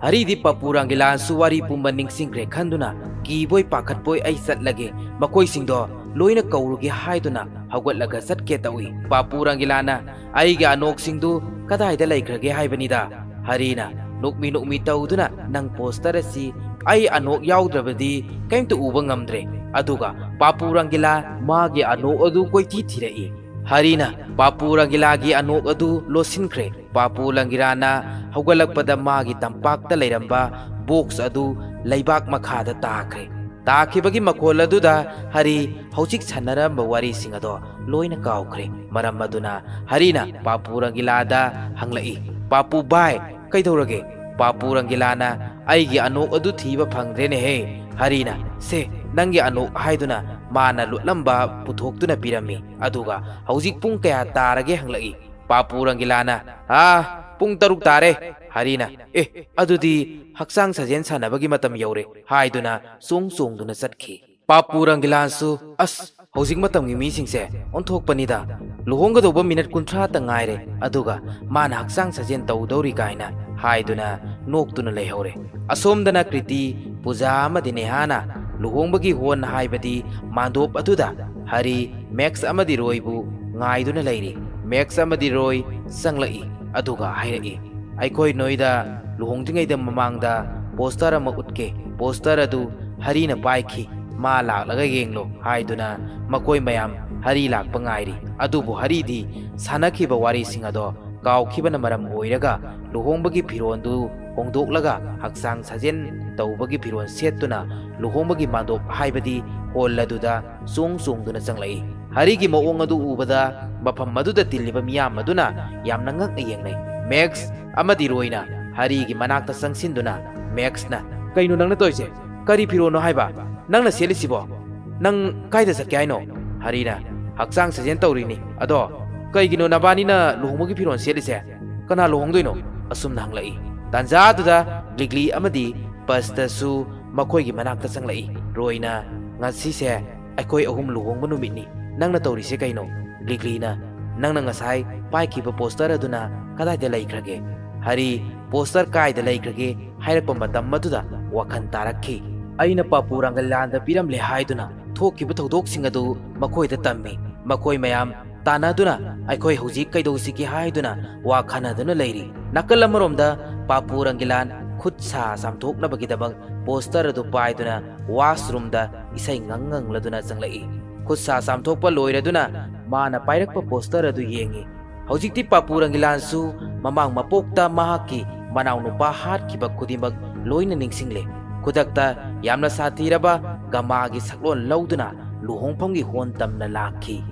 ꯍꯔꯤꯗꯤ ꯄꯥꯄꯨ ꯔꯪꯒꯤꯂꯥꯟꯁꯨ ꯋꯥꯔꯤ ꯄꯨꯝꯕ ꯅꯤꯡꯁꯤꯡꯈ꯭ꯔꯦ ꯈꯟꯗꯨꯅ, "ꯀꯤꯕꯣꯏ ꯄꯥꯈꯠꯄꯣꯏ ꯑꯩ ꯆꯠꯂꯒꯦ, ꯃꯈꯣꯏꯁꯤꯡꯗꯣ ꯂꯣꯏꯅ ꯀꯧꯔꯨꯒꯦ" ꯍꯥꯏꯗꯨꯅ ꯍꯧꯒꯠꯂꯒ ꯆꯠꯀꯦ ꯇꯧꯏ꯫ ꯄꯥꯄꯨ ꯔꯪꯒꯤꯂꯥꯅ, "ꯑꯩꯒꯤ ꯑꯅꯣꯛꯁꯤꯡꯗꯨ ꯀꯗꯥꯏꯗ ꯂꯩꯈ꯭ꯔꯒꯦ ꯍꯥꯏꯕꯅꯤꯗ?" ꯍꯔꯤꯅ ꯅꯣꯛꯃꯤ ꯅꯣꯛꯃꯤ ꯇꯧꯗꯨꯅ, "ꯅꯪ ꯄꯣꯁꯇꯔ ꯑꯁꯤ ꯑꯩ ꯑꯅꯣꯛ ꯌꯥꯎꯗ꯭ꯔꯕꯗꯤ ꯀꯔꯤꯝꯇ ꯎꯕ ꯉꯝꯗ꯭ꯔꯦ꯫" ꯑꯗꯨꯒ ꯄꯥꯄꯨ ꯔꯪꯒꯤꯂꯥ ꯃꯥꯒꯤ ꯑꯅꯣꯛ ꯑꯗꯨ ꯀꯣꯏꯊꯤ ꯊꯤꯔꯛꯏ꯫ ꯍꯔꯤꯅ ꯄꯥꯄꯨ ꯔꯪꯒꯤꯂꯥꯒꯤ ꯑꯅꯣꯛ ꯑꯗꯨ ꯂꯣꯠꯁꯤꯟꯈ꯭ꯔꯦ꯫ ꯄꯥꯄꯨ ꯔꯪꯒꯤꯂꯥꯅ ꯍꯧꯒꯠꯂꯛꯄꯗ ꯃꯥꯒꯤ ꯇꯝꯄꯥꯛꯇ ꯂꯩꯔꯝꯕ ꯕꯣꯛꯁ ꯑꯗꯨ ꯂꯩꯕꯥꯛ ꯃꯈꯥꯗ ꯇꯥꯈ꯭ꯔꯦ꯫ ꯇꯥꯈꯤꯕꯒꯤ ꯃꯈꯣꯜ ꯑꯗꯨꯗ ꯍꯔꯤ ꯍꯧꯖꯤꯛ ꯁꯥꯟꯅꯔꯝꯕ ꯋꯥꯔꯤꯁꯤꯡ ꯑꯗꯣ ꯂꯣꯏꯅ ꯀꯥꯎꯈ꯭ꯔꯦ꯫ ꯃꯔꯝ ꯑꯗꯨꯅ ꯍꯔꯤꯅ ꯄꯥꯄꯨ ꯔꯪꯒꯤꯂꯥꯗ ꯍꯪꯂꯛꯏ, "ꯄꯥꯄꯨ ꯚꯥꯏ, ꯀꯩꯗꯧꯔꯒꯦ?" ꯄꯥꯄꯨ ꯔꯪꯒꯤꯂꯥꯅ, "ꯑꯩꯒꯤ ꯑꯅꯣꯛ ꯑꯗꯨ ꯊꯤꯕ ꯐꯪꯗ꯭ꯔꯦꯅꯦꯍꯦ, ꯍꯔꯤꯅ꯫ ꯁꯦ, ꯅꯪꯒꯤ ꯑꯅꯣꯛ" ꯍꯥꯏꯗꯨꯅ ꯃꯥꯅ ꯂꯣꯠꯂꯝꯕ ꯄꯨꯊꯣꯛꯇꯨꯅ ꯄꯤꯔꯝꯃꯤ꯫ ꯑꯗꯨꯒ ꯍꯧꯖꯤꯛ ꯄꯨꯡ ꯀꯌꯥ ꯇꯥꯔꯒꯦ ꯍꯪꯂꯛꯏ꯫ ꯄꯥꯄꯨ ꯔꯪꯒꯤꯂꯥꯅ, "ꯑꯥ, ꯄꯨꯡ ꯇꯔꯨꯛ ꯇꯥꯔꯦ, ꯍꯔꯤꯅ꯫ ꯑꯦ, ꯑꯗꯨꯗꯤ ꯍꯛꯆꯥꯡ ꯁꯥꯖꯦꯜ ꯁꯥꯟꯅꯕꯒꯤ ꯃꯇꯝ ꯌꯧꯔꯦ" ꯍꯥꯏꯗꯨꯅ ꯆꯣꯡ ꯆꯣꯡꯗꯨꯅ ꯆꯠꯈꯤ꯫ ꯄꯥꯄꯨ ꯔꯪꯒꯤꯂꯥꯟꯁꯨ, "ꯑꯁ, ꯍꯧꯖꯤꯛ ꯃꯇꯝꯒꯤ ꯃꯤꯁꯤꯡꯁꯦ ꯑꯣꯟꯊꯣꯛꯄꯅꯤꯗ꯫ ꯂꯨꯍꯣꯡꯒꯗꯧꯕ ꯃꯤꯅꯠ ꯀꯨꯟꯊ꯭ꯔꯥꯇ ꯉꯥꯏꯔꯦ, ꯑꯗꯨꯒ ꯃꯥꯅ ꯍꯛꯆꯥꯡ ꯁꯥꯖꯦꯜ ꯇꯧꯗꯧꯔꯤ" ꯀꯥꯏꯅ ꯍꯥꯏꯗꯨꯅ ꯅꯣꯛꯇꯨꯅ ꯂꯩꯍꯧꯔꯦ꯫ ꯑꯁꯣꯝꯗꯅ ꯀ꯭ꯔꯤꯇꯤ, ꯄꯨꯖꯥ ꯑꯃꯗꯤ ꯅꯦꯍꯥꯅ ꯂꯨꯍꯣꯡꯕꯒꯤ ꯍꯣꯟ ꯍꯥꯏꯕꯗꯤ ꯃꯥꯟꯗꯣꯞ ꯑꯗꯨꯗ ꯍꯔꯤ, ꯃꯦꯛꯁ ꯑꯃꯗꯤ ꯔꯣꯏꯕꯨ ꯉꯥꯏꯗꯨꯅ ꯂꯩꯔꯤ꯫ ꯃꯦꯛꯁ ꯑꯃꯗꯤ ꯔꯣꯏ ꯆꯪꯂꯛꯏ, ꯑꯗꯨꯒ ꯍꯥꯏꯔꯛꯏ, "ꯑꯩꯈꯣꯏ ꯅꯣꯏꯗ ꯂꯨꯍꯣꯡꯗ꯭ꯔꯤꯉꯩꯗ ꯃꯃꯥꯡꯗ ꯄꯣꯁꯇꯔ ꯑꯃ ꯎꯠꯀꯦ꯫ ꯄꯣꯁꯇꯔ ꯑꯗꯨ ꯍꯔꯤꯅ ꯄꯥꯏꯈꯤ꯫ ꯃꯥ ꯂꯥꯛꯂꯒ ꯌꯦꯡꯂꯣ" ꯍꯥꯏꯗꯨꯅ ꯃꯈꯣꯏ ꯃꯌꯥꯝ ꯍꯔꯤ ꯂꯥꯛꯄ ꯉꯥꯏꯔꯤ꯫ ꯑꯗꯨꯕꯨ ꯍꯔꯤꯗꯤ ꯁꯥꯟꯅꯈꯤꯕ ꯋꯥꯔꯤꯁꯤꯡ ꯑꯗꯣ ꯀꯥꯎꯈꯤꯕꯅ ꯃꯔꯝ ꯑꯣꯏꯔꯒ ꯂꯨꯍꯣꯡꯕꯒꯤ ꯐꯤꯔꯣꯜꯗꯨ ꯍꯣꯡꯗꯣꯛꯂꯒ ꯍꯛꯆꯥꯡ ꯁꯥꯖꯦꯜ ꯇꯧꯕꯒꯤ ꯐꯤꯔꯣꯜ ꯁꯦꯠꯇꯨꯅ ꯂꯨꯍꯣꯡꯕꯒꯤ ꯃꯥꯟꯗꯣꯞ ꯍꯥꯏꯕꯗꯤ ꯍꯣꯜ ꯑꯗꯨꯗ ꯆꯣꯡ ꯆꯣꯡꯗꯨꯅ ꯆꯪꯂꯛꯏ꯫ ꯍꯔꯤꯒꯤ ꯃꯑꯣꯡ ꯑꯗꯨ ꯎꯕꯗ ꯃꯐꯝ ꯑꯗꯨꯗ ꯇꯤꯜꯂꯤꯕ ꯃꯤꯌꯥꯝ ꯑꯗꯨꯅ ꯌꯥꯝꯅ ꯉꯛꯅ ꯌꯦꯡꯅꯩ꯫ ꯃꯦꯛꯁ ꯑꯃꯗꯤ ꯔꯣꯏꯅ ꯍꯔꯤꯒꯤ ꯃꯅꯥꯛꯇ ꯆꯪꯁꯤꯟꯗꯨꯅ ꯃꯦꯛꯁꯅ, "ꯀꯩꯅꯣ ꯅꯪꯅ ꯇꯧꯔꯤꯁꯦ? ꯀꯔꯤ ꯐꯤꯔꯣꯜꯅꯣ ꯍꯥꯏꯕ ꯅꯪꯅ ꯁꯦꯠꯂꯤꯁꯤꯕꯣ? ꯅꯪ ꯀꯥꯏꯗ ꯆꯠꯀꯦ ꯍꯥꯏꯅꯣ?" ꯍꯔꯤꯅ, "ꯍꯛꯆꯥꯡ ꯁꯥꯖꯦꯜ ꯇꯧꯔꯤꯅꯤ꯫ ꯑꯗꯣ ꯀꯩꯒꯤꯅꯣ ꯅꯕꯥꯅꯤꯅ ꯂꯨꯍꯣꯡꯕꯒꯤ ꯐꯤꯔꯣꯜ ꯁꯦꯠꯂꯤꯁꯦ? ꯀꯅꯥ ꯂꯨꯍꯣꯡꯗꯣꯏꯅꯣ?" ꯑꯁꯨꯝꯅ ꯍꯪꯂꯛꯏ꯫ ꯇꯥꯟꯖꯥꯗꯨꯗ ꯒ꯭ꯂꯤꯒ꯭ꯂꯤ ꯑꯃꯗꯤ ꯄꯁꯇꯁꯨ ꯃꯈꯣꯏꯒꯤ ꯃꯅꯥꯛꯇ ꯆꯪꯂꯛꯏ꯫ ꯔꯣꯏꯅ, "ꯉꯁꯤꯁꯦ ꯑꯩꯈꯣꯏ ꯑꯍꯨꯝ ꯂꯨꯍꯣꯡꯕ ꯅꯨꯃꯤꯠꯅꯤ꯫ ꯅꯪꯅ ꯇꯧꯔꯤꯁꯦ ꯀꯩꯅꯣ?" ꯒ꯭ꯂꯤꯒ꯭ꯂꯤꯅ, "ꯅꯪꯅ ꯉꯁꯥꯏ ꯄꯥꯏꯈꯤꯕ ꯄꯣꯁꯇꯔ ꯑꯗꯨꯅ ꯀꯗꯥꯏꯗ ꯂꯩꯈ꯭ꯔꯒꯦ?" ꯍꯔꯤ, "ꯄꯣꯁꯇꯔ ꯀꯥꯏꯗ ꯂꯩꯈ꯭ꯔꯒꯦ?" ꯍꯥꯏꯔꯛꯄ ꯃꯇꯝ ꯑꯗꯨꯗ ꯋꯥꯈꯜ ꯇꯥꯔꯛꯈꯤ꯫ "ꯑꯩꯅ ꯄꯥꯄꯨ ꯔꯪꯒꯂꯥꯟꯗ ꯄꯤꯔꯝꯂꯦ ꯍꯥꯏꯗꯨꯅ ꯊꯣꯛꯈꯤꯕ ꯊꯧꯗꯣꯛꯁꯤꯡ ꯑꯗꯨ ꯃꯈꯣꯏꯗ ꯇꯝꯃꯤ꯫ ꯃꯈꯣꯏ ꯃꯌꯥꯝ ꯇꯥꯟꯅꯗꯨꯅ ꯑꯩꯈꯣꯏ ꯍꯧꯖꯤꯛ ꯀꯩꯗꯧꯁꯤꯒꯦ ꯍꯥꯏꯗꯨꯅ ꯋꯥ ꯈꯟꯅꯗꯨꯅ ꯂꯩꯔꯤ꯫" ꯅꯥꯀꯜ ꯑꯃꯔꯣꯝꯗ ꯄꯥꯄꯨ ꯔꯪꯒꯤꯂꯥꯟ ꯈꯨꯠ ꯁꯥ ꯆꯥꯝꯊꯣꯛꯅꯕꯒꯤꯗꯃꯛ ꯄꯣꯁꯇꯔ ꯑꯗꯨ ꯄꯥꯏꯗꯨꯅ ꯋꯥꯁꯔꯨꯝꯗ ꯏꯁꯩ ꯉꯪ ꯉꯪꯂꯗꯨꯅ ꯆꯪꯂꯛꯏ꯫ ꯈꯨꯠ ꯁꯥ ꯆꯥꯝꯊꯣꯛꯄ ꯂꯣꯏꯔꯗꯨꯅ ꯃꯥꯅ ꯄꯥꯏꯔꯛꯄ ꯄꯣꯁꯇꯔ ꯑꯗꯨ ꯌꯦꯡꯉꯤ꯫ ꯍꯧꯖꯤꯛꯇꯤ ꯄꯥꯄꯨ ꯔꯪꯒꯤꯂꯥꯟꯁꯨ ꯃꯃꯥꯡ ꯃꯄꯣꯛꯇ ꯃꯍꯥꯛꯀꯤ ꯃꯅꯥꯎꯅꯨꯄꯥ ꯍꯥꯠꯈꯤꯕ ꯈꯨꯗꯤꯡꯃꯛ ꯂꯣꯏꯅ ꯅꯤꯡꯁꯤꯡꯂꯦ꯫ ꯈꯨꯗꯛꯇ ꯌꯥꯝꯅ ꯁꯥꯊꯤꯔꯕ ꯒꯃꯥꯒꯤ ꯁꯛꯂꯣꯟ ꯂꯧꯗꯨꯅ ꯂꯨꯍꯣꯡꯐꯝꯒꯤ ꯍꯣꯟ ꯇꯝꯅ ꯂꯥꯛꯈꯤ꯫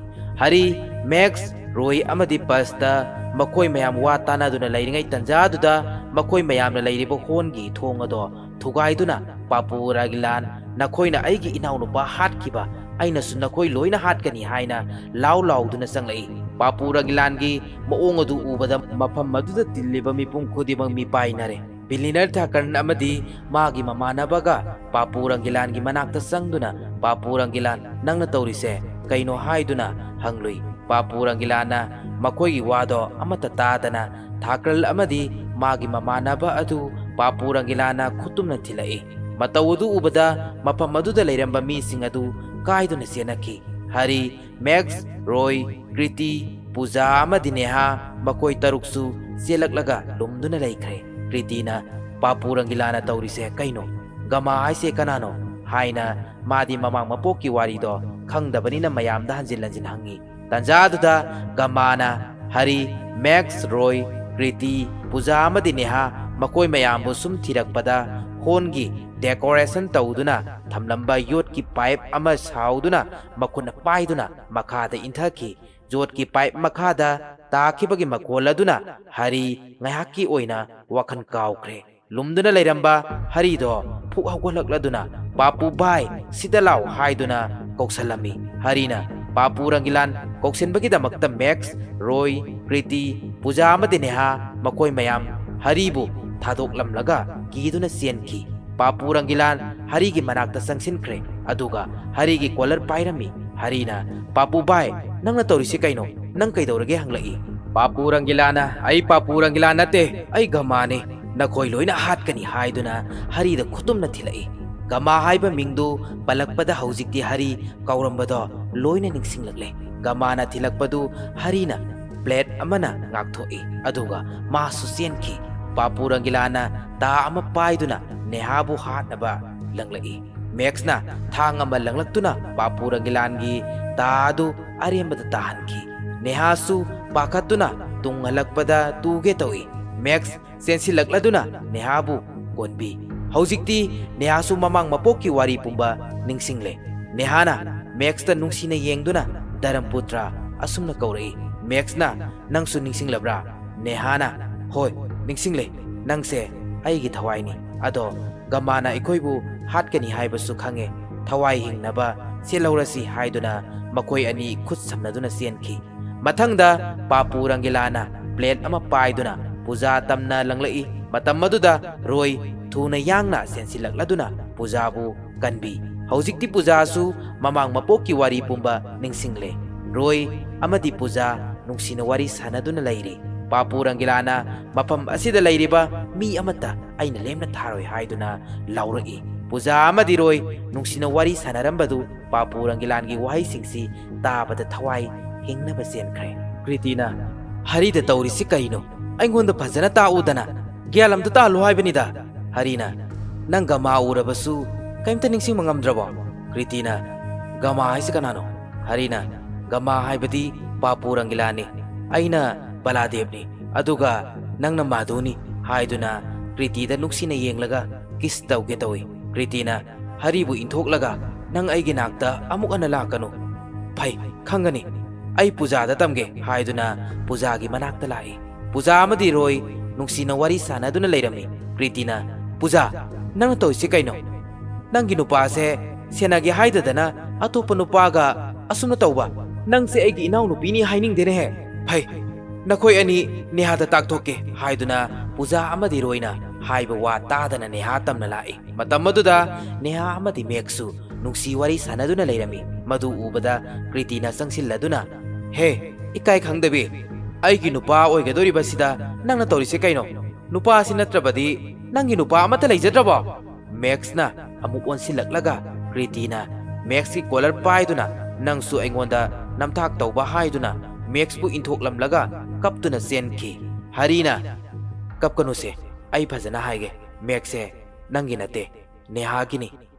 ꯍꯔꯤ, ꯃꯦꯛꯁ, ꯔꯣꯏ ꯑꯃꯗꯤ ꯄꯁꯇ ꯃꯈꯣꯏ ꯃꯌꯥꯝ ꯋꯥ ꯇꯥꯅꯗꯨꯅ ꯂꯩꯔꯤꯉꯩ ꯇꯟꯖꯥꯗꯨꯗ ꯃꯈꯣꯏ ꯃꯌꯥꯝꯅ ꯂꯩꯔꯤꯕ ꯍꯣꯟꯒꯤ ꯊꯣꯡ ꯑꯗꯣ ꯊꯨꯒꯥꯏꯗꯨꯅ, "ꯄꯥꯄꯨ ꯔꯪꯒꯤꯂꯥꯟ, ꯅꯈꯣꯏꯅ ꯑꯩꯒꯤ ꯏꯅꯥꯎꯅꯨꯄꯥ ꯍꯥꯠꯈꯤꯕ, ꯑꯩꯅꯁꯨ ꯅꯈꯣꯏ ꯂꯣꯏꯅ ꯍꯥꯠꯀꯅꯤ" ꯍꯥꯏꯅ ꯂꯥꯎ ꯂꯥꯎꯗꯨꯅ ꯆꯪꯂꯛꯏ꯫ ꯄꯥꯄꯨ ꯔꯪꯒꯤꯂꯥꯟꯒꯤ ꯃꯑꯣꯡ ꯑꯗꯨ ꯎꯕꯗ ꯃꯐꯝ ꯑꯗꯨꯗ ꯇꯤꯜꯂꯤꯕ ꯃꯤꯄꯨꯝ ꯈꯨꯗꯤꯡꯃꯛ ꯃꯤꯄꯥꯏꯅꯔꯦ꯫ ꯕꯤꯂꯤꯅꯔ ꯊꯥꯀꯔꯟ ꯑꯃꯗꯤ ꯃꯥꯒꯤ ꯃꯃꯥꯟꯅꯕꯒ ꯄꯥꯄꯨ ꯔꯪꯒꯤꯂꯥꯟꯒꯤ ꯃꯅꯥꯛꯇ ꯆꯪꯗꯨꯅ, "ꯄꯥꯄꯨ ꯔꯪꯒꯤꯂꯥꯟ, ꯅꯪꯅ ꯇꯧꯔꯤꯁꯦ ꯀꯩꯅꯣ?" ꯍꯥꯏꯗꯨꯅ ꯍꯪꯂꯨꯏ꯫ ꯄꯥꯄꯨ ꯔꯪꯒꯤꯂꯥꯟꯅ ꯃꯈꯣꯏꯒꯤ ꯋꯥꯗꯣ ꯑꯃꯠꯇ ꯇꯥꯗꯅ ꯊꯥꯀꯔꯟ ꯑꯃꯗꯤ ꯃꯥꯒꯤ ꯃꯃꯥꯟꯅꯕ ꯑꯗꯨ ꯄꯥꯄꯨ ꯔꯪꯒꯤꯂꯥꯟꯅ ꯈꯨꯠꯇꯨꯝꯅ ꯊꯤꯜꯂꯛꯏ꯫ ꯃꯇꯧ ꯑꯗꯨ ꯎꯕꯗ ꯃꯐꯝ ꯑꯗꯨꯗ ꯂꯩꯔꯝꯕ ꯃꯤꯁꯤꯡ ꯑꯗꯨ ꯀꯥꯏꯗꯨꯅ ꯆꯦꯟꯅꯈꯤ꯫ ꯍꯔꯤ, ꯃꯦꯛꯁ, ꯔꯣꯏ, ꯀ꯭ꯔꯤꯇꯤ, ꯄꯨꯖꯥ ꯑꯃꯗꯤ ꯅꯦꯍꯥ, ꯃꯈꯣꯏ ꯇꯔꯨꯛꯁꯨ ꯆꯦꯜꯂꯛꯂꯒ ꯂꯨꯝꯗꯨꯅ ꯂꯩꯈ꯭ꯔꯦ꯫ ꯀ꯭ꯔꯤꯇꯤꯅ, "ꯄꯥꯄꯨ ꯔꯪꯒꯤꯂꯥꯅ ꯇꯧꯔꯤꯁꯦ ꯀꯩꯅꯣ? ꯒꯃꯥ ꯍꯥꯏꯁꯦ ꯀꯅꯥꯅꯣ?" ꯍꯥꯏꯅ ꯃꯥꯗꯤ ꯃꯃꯥꯡ ꯃꯄꯣꯛꯀꯤ ꯋꯥꯔꯤꯗꯣ ꯈꯪꯗꯕꯅꯤꯅ ꯃꯌꯥꯝꯗ ꯍꯟꯖꯤꯟ ꯍꯟꯖꯤꯟ ꯍꯪꯉꯤ꯫ ꯇꯟꯖꯥꯗꯨꯗ ꯒꯃꯥꯅ ꯍꯔꯤ, ꯃꯦꯛꯁ, ꯔꯣꯏ, ꯀ꯭ꯔꯤꯇꯤ, ꯄꯨꯖꯥ ꯑꯃꯗꯤ ꯅꯦꯍꯥ, ꯃꯈꯣꯏ ꯃꯌꯥꯝꯕꯨ ꯁꯨꯝ ꯊꯤꯔꯛꯄꯗ ꯍꯣꯟꯒꯤ ꯗꯦꯀꯣꯔꯦꯁꯟ ꯇꯧꯗꯨꯅ ꯊꯝꯂꯝꯕ ꯌꯣꯠꯀꯤ ꯄꯥꯏꯞ ꯑꯃ ꯁꯥꯎꯗꯨꯅ ꯃꯈꯨꯠꯅ ꯄꯥꯏꯗꯨꯅ ꯃꯈꯥꯗ ꯏꯟꯊꯈꯤ꯫ ꯌꯣꯠꯀꯤ ꯄꯥꯏꯞ ꯃꯈꯥꯗ ꯇꯥꯈꯤꯕꯒꯤ ꯃꯈꯣꯜ ꯑꯗꯨꯅ ꯍꯔꯤ ꯉꯥꯏꯍꯥꯛꯀꯤ ꯑꯣꯏꯅ ꯋꯥꯈꯜ ꯀꯥꯎꯈ꯭ꯔꯦ꯫ ꯂꯨꯝꯗꯨꯅ ꯂꯩꯔꯝꯕ ꯍꯔꯤꯗꯣ ꯐꯨꯛ ꯍꯧꯒꯠꯂꯛꯂꯗꯨꯅ, "ꯄꯥꯄꯨ ꯚꯥꯏ, ꯁꯤꯗ ꯂꯥꯎ" ꯍꯥꯏꯗꯨꯅ ꯀꯧꯁꯜꯂꯝꯃꯤ꯫ ꯍꯔꯤꯅ ꯄꯥꯄꯨ ꯔꯪꯒꯤꯂꯥꯟ ꯀꯧꯁꯤꯟꯕꯒꯤꯗꯃꯛꯇ ꯃꯦꯛꯁ, ꯔꯣꯏ, ꯀ꯭ꯔꯤꯇꯤ, ꯄꯨꯖꯥ ꯑꯃꯗꯤ ꯅꯦꯍꯥ, ꯃꯈꯣꯏ ꯃꯌꯥꯝ ꯍꯔꯤꯕꯨ ꯊꯥꯗꯣꯛꯂꯝꯂꯒ ꯀꯤꯗꯨꯅ ꯆꯦꯟꯈꯤ꯫ ꯄꯥꯄꯨ ꯔꯪꯒꯤꯂꯥꯟ ꯍꯔꯤꯒꯤ ꯃꯅꯥꯛꯇ ꯆꯪꯁꯤꯟꯈ꯭ꯔꯦ, ꯑꯗꯨꯒ ꯍꯔꯤꯒꯤ ꯀꯣꯂꯔ ꯄꯥꯏꯔꯝꯃꯤ꯫ ꯍꯔꯤꯅ, "ꯄꯥꯄꯨ ꯚꯥꯏ, ꯅꯪꯅ ꯇꯧꯔꯤꯁꯤ ꯀꯩꯅꯣ? ꯅꯪ ꯀꯩꯗꯧꯔꯒꯦ?" ꯍꯪꯂꯛꯏ꯫ ꯄꯥꯄꯨ ꯔꯪꯒꯤꯂꯥꯅ, "ꯑꯩ ꯄꯥꯄꯨ ꯔꯪꯒꯤꯂꯥ ꯅꯠꯇꯦ, ꯑꯩ ꯒꯃꯥꯅꯤ, ꯅꯈꯣꯏ ꯂꯣꯏꯅ ꯍꯥꯠꯀꯅꯤ" ꯍꯥꯏꯗꯨꯅ ꯍꯔꯤꯗ ꯈꯨꯇꯨꯝꯅ ꯊꯤꯜꯂꯛꯏ꯫ ꯒꯃꯥ ꯍꯥꯏꯕ ꯃꯤꯡꯗꯨ ꯄꯜꯂꯛꯄꯗ ꯍꯧꯖꯤꯛꯇꯤ ꯍꯔꯤ ꯀꯧꯔꯝꯕꯗꯣ ꯂꯣꯏꯅ ꯅꯤꯡꯁꯤꯡꯂꯛꯂꯦ꯫ ꯒꯃꯥꯅ ꯊꯤꯜꯂꯛꯄꯗꯨ ꯍꯔꯤꯅ ꯕ꯭ꯂꯦꯗ ꯑꯃꯅ ꯉꯥꯛꯊꯣꯛꯏ, ꯑꯗꯨꯒ ꯃꯥꯁꯨ ꯆꯦꯟꯈꯤ꯫ ꯄꯥꯄꯨ ꯔꯪꯒꯤꯂꯥꯅ ꯇꯥ ꯑꯃ ꯄꯥꯏꯗꯨꯅ ꯅꯦꯍꯥꯕꯨ ꯍꯥꯠꯅꯕ ꯂꯪꯂꯛꯏ꯫ ꯃꯦꯛꯁꯅ ꯊꯥꯡ ꯑꯃ ꯂꯪꯂꯛꯇꯨꯅ ꯄꯥꯄꯨ ꯔꯪꯒꯤꯂꯥꯟꯒꯤ ꯇꯥ ꯑꯗꯨ ꯑꯔꯦꯝꯕꯗ ꯇꯥꯍꯟꯈꯤ꯫ ꯅꯦꯍꯥꯁꯨ ꯄꯥꯈꯠꯇꯨꯅ ꯇꯨꯡ ꯍꯜꯂꯛꯄꯗ ꯇꯨꯒꯦ ꯇꯧꯏ꯫ ꯃꯦꯛꯁ ꯆꯦꯟꯁꯤꯜꯂꯛꯂꯗꯨꯅ ꯅꯦꯍꯥꯕꯨ ꯑꯣꯟꯕꯤ꯫ ꯍꯧꯖꯤꯛꯇꯤ ꯅꯦꯍꯥꯁꯨ ꯃꯃꯥꯡ ꯃꯄꯣꯛꯀꯤ ꯋꯥꯔꯤ ꯄꯨꯝꯕ ꯅꯤꯡꯁꯤꯡꯂꯦ꯫ ꯅꯦꯍꯥꯅ ꯃꯦꯛꯁꯇ ꯅꯨꯡꯁꯤꯅ ꯌꯦꯡꯗꯨꯅ "ꯙꯔꯝꯄꯨꯇ꯭ꯔ" ꯑꯁꯨꯝꯅ ꯀꯧꯔꯛꯏ꯫ ꯃꯦꯛꯁꯅ, "ꯅꯪꯁꯨ ꯅꯤꯡꯁꯤꯡꯂꯕ꯭ꯔꯥ?" ꯅꯦꯍꯥꯅ, "ꯍꯣꯏ, ꯅꯤꯡꯁꯤꯡꯂꯦ꯫ ꯅꯪꯁꯦ ꯑꯩꯒꯤ ꯊꯋꯥꯏꯅꯤ꯫ ꯑꯗꯣ ꯒꯃꯥꯅ ꯑꯩꯈꯣꯏꯕꯨ ꯍꯥꯠꯀꯅꯤ ꯍꯥꯏꯕꯁꯨ ꯈꯪꯉꯦ꯫ ꯊꯋꯥꯏ ꯍꯤꯡꯅꯕ ꯆꯦꯜꯍꯧꯔꯁꯤ" ꯍꯥꯏꯗꯨꯅ ꯃꯈꯣꯏ ꯑꯅꯤ ꯈꯨꯠ ꯁꯝꯅꯗꯨꯅ ꯆꯦꯟꯈꯤ꯫ ꯃꯊꯪꯗ ꯄꯥꯄꯨ ꯔꯪꯒꯤꯂꯥꯅ ꯄ꯭ꯂꯦꯠ ꯑꯃ ꯄꯥꯏꯗꯨꯅ ꯄꯨꯖꯥ ꯇꯝꯅ ꯂꯪꯂꯛꯏ꯫ ꯃꯇꯝ ꯑꯗꯨꯗ ꯔꯣꯏ ꯊꯨꯅ ꯌꯥꯡꯅ ꯆꯦꯟꯁꯤꯜꯂꯛꯂꯗꯨꯅ ꯄꯨꯖꯥꯕꯨ ꯀꯟꯕꯤ꯫ ꯍꯧꯖꯤꯛꯇꯤ ꯄꯨꯖꯥꯁꯨ ꯃꯃꯥꯡ ꯃꯄꯣꯛꯀꯤ ꯋꯥꯔꯤ ꯄꯨꯝꯕ ꯅꯤꯡꯁꯤꯡꯂꯦ꯫ ꯔꯣꯏ ꯑꯃꯗꯤ ꯄꯨꯖꯥ ꯅꯨꯡꯁꯤꯅ ꯋꯥꯔꯤ ꯁꯥꯟꯅꯗꯨꯅ ꯂꯩꯔꯤ꯫ ꯄꯥꯄꯨ ꯔꯪꯒꯤꯂꯥꯅ ꯃꯐꯝ ꯑꯁꯤꯗ ꯂꯩꯔꯤꯕ ꯃꯤ ꯑꯃꯠꯇ ꯑꯩꯅ ꯂꯦꯝꯅ ꯊꯥꯔꯣꯏ ꯍꯥꯏꯗꯨꯅ ꯂꯥꯎꯔꯛꯏ꯫ ꯄꯨꯖꯥ ꯑꯃꯗꯤ ꯔꯣꯏ ꯅꯨꯡꯁꯤꯅ ꯋꯥꯔꯤ ꯁꯥꯟꯅꯔꯝꯕꯗꯨ ꯄꯥꯄꯨ ꯔꯪꯒꯤꯂꯥꯟꯒꯤ ꯋꯥꯍꯩꯁꯤꯡꯁꯤ ꯇꯥꯕꯗ ꯊꯋꯥꯏ ꯍꯤꯡꯅꯕ ꯆꯦꯟꯈ꯭ꯔꯦ꯫ ꯀ꯭ꯔꯤꯇꯤꯅ, "ꯍꯔꯤꯗ ꯇꯧꯔꯤꯁꯤ ꯀꯩꯅꯣ? ꯑꯩꯉꯣꯟꯗ ꯐꯖꯅ ꯇꯥꯛꯎꯗꯅ꯫ ꯒ꯭ꯌꯥꯟ ꯑꯝꯇ ꯇꯥꯍꯜꯂꯨ ꯍꯥꯏꯕꯅꯤꯗ꯫" ꯍꯔꯤꯅ, "ꯅꯪ ꯒꯃꯥ ꯎꯔꯕꯁꯨ ꯀꯩꯝꯇ ꯅꯤꯡꯁꯤꯡꯕ ꯉꯝꯗ꯭ꯔꯕꯣ?" ꯀ꯭ꯔꯤꯇꯤꯅ, "ꯒꯃꯥ ꯍꯥꯏꯁꯤ ꯀꯅꯥꯅꯣ?" ꯍꯔꯤꯅ, "ꯒꯃꯥ ꯍꯥꯏꯕꯗꯤ ꯄꯥꯄꯨ ꯔꯪꯒꯤꯂꯥꯅꯤ꯫ ꯑꯩꯅ ꯕꯂꯥꯗꯦꯕꯅꯤ꯫ ꯑꯗꯨꯒ ꯅꯪꯅ ꯃꯥꯙꯨꯅꯤ" ꯍꯥꯏꯗꯨꯅ ꯀ꯭ꯔꯤꯇꯤꯗ ꯅꯨꯡꯁꯤꯅ ꯌꯦꯡꯂꯒ ꯀꯤꯁ ꯇꯧꯒꯦ ꯇꯧꯏ꯫ ꯀ꯭ꯔꯤꯇꯤꯅ ꯍꯔꯤꯕꯨ ꯏꯟꯊꯣꯛꯂꯒ, "ꯅꯪ ꯑꯩꯒꯤ ꯅꯥꯛꯇ ꯑꯃꯨꯛ ꯍꯟꯅ ꯂꯥꯛꯀꯅꯨ꯫ ꯐꯩ, ꯈꯪꯒꯅꯤ꯫ ꯑꯩ ꯄꯨꯖꯥꯗ ꯇꯝꯒꯦ" ꯍꯥꯏꯗꯨꯅ ꯄꯨꯖꯥꯒꯤ ꯃꯅꯥꯛꯇ ꯂꯥꯛꯏ꯫ ꯄꯨꯖꯥ ꯑꯃꯗꯤ ꯔꯣꯏ ꯅꯨꯡꯁꯤꯅ ꯋꯥꯔꯤ ꯁꯥꯟꯅꯗꯨꯅ ꯂꯩꯔꯝꯃꯤ꯫ ꯀ꯭ꯔꯤꯇꯤꯅ, "ꯄꯨꯖꯥ, ꯅꯪꯅ ꯇꯧꯔꯤꯁꯤ ꯀꯩꯅꯣ? ꯅꯪꯒꯤ ꯅꯨꯄꯥꯁꯦ ꯁꯦꯟꯅꯒꯦ ꯍꯥꯏꯗꯗꯅ ꯑꯇꯣꯞꯄ ꯅꯨꯄꯥꯒ ꯑꯁꯨꯝꯅ ꯇꯧꯕ? ꯅꯪꯁꯦ ꯑꯩꯒꯤ ꯏꯅꯥꯎꯅꯨꯄꯤꯅꯤ ꯍꯥꯏꯅꯤꯡꯗꯦꯅꯦꯍꯦ꯫ ꯐꯩ, ꯅꯈꯣꯏ ꯑꯅꯤ ꯅꯦꯍꯥꯗ ꯇꯥꯛꯊꯣꯛꯀꯦ" ꯍꯥꯏꯗꯨꯅ ꯄꯨꯖꯥ ꯑꯃꯗꯤ ꯔꯣꯏꯅ ꯍꯥꯏꯕ ꯋꯥ ꯇꯥꯗꯅ ꯅꯦꯍꯥ ꯇꯝꯅ ꯂꯥꯛꯏ꯫ ꯃꯇꯝ ꯑꯗꯨꯗ ꯅꯦꯍꯥ ꯑꯃꯗꯤ ꯃꯦꯛꯁꯁꯨ ꯅꯨꯡꯁꯤ ꯋꯥꯔꯤ ꯁꯥꯟꯅꯗꯨꯅ ꯂꯩꯔꯝꯃꯤ꯫ ꯃꯗꯨ ꯎꯕꯗ ꯀ꯭ꯔꯤꯇꯤꯅ ꯆꯪꯁꯤꯜꯂꯗꯨꯅ, "ꯍꯦ, ꯏꯀꯥꯏ ꯈꯪꯗꯕꯤ, ꯑꯩꯒꯤ ꯅꯨꯄꯥ ꯑꯣꯏꯒꯗꯧꯔꯤꯕꯁꯤꯗ ꯅꯪꯅ ꯇꯧꯔꯤꯁꯦ ꯀꯩꯅꯣ? ꯅꯨꯄꯥꯁꯤ ꯅꯠꯇ꯭ꯔꯕꯗꯤ ꯅꯪꯒꯤ ꯅꯨꯄꯥ ꯑꯃꯠꯇ ꯂꯩꯖꯗ꯭ꯔꯕꯣ?" ꯃꯦꯛꯁꯅ ꯑꯃꯨꯛ ꯑꯣꯟꯁꯤꯜꯂꯛꯂꯒ ꯀ꯭ꯔꯤꯇꯤꯅ ꯃꯦꯛꯁꯀꯤ ꯀꯣꯂꯔ ꯄꯥꯏꯗꯨꯅ, "ꯅꯪꯁꯨ ꯑꯩꯉꯣꯟꯗ ꯅꯝꯊꯥꯛ ꯇꯧꯕ" ꯍꯥꯏꯗꯨꯅ ꯃꯦꯛꯁꯄꯨ ꯏꯟꯊꯣꯛꯂꯝꯂꯒ ꯀꯞꯇꯨꯅ ꯆꯦꯟꯈꯤ꯫ ꯍꯔꯤꯅ, "ꯀꯞꯀꯅꯨꯁꯦ, ꯑꯩ ꯐꯖꯅ ꯍꯥꯏꯒꯦ꯫ ꯃꯦꯛꯁꯁꯦ ꯅꯪꯒꯤ ꯅꯠꯇꯦ, ꯅꯦꯍꯥꯒꯤꯅꯤ꯫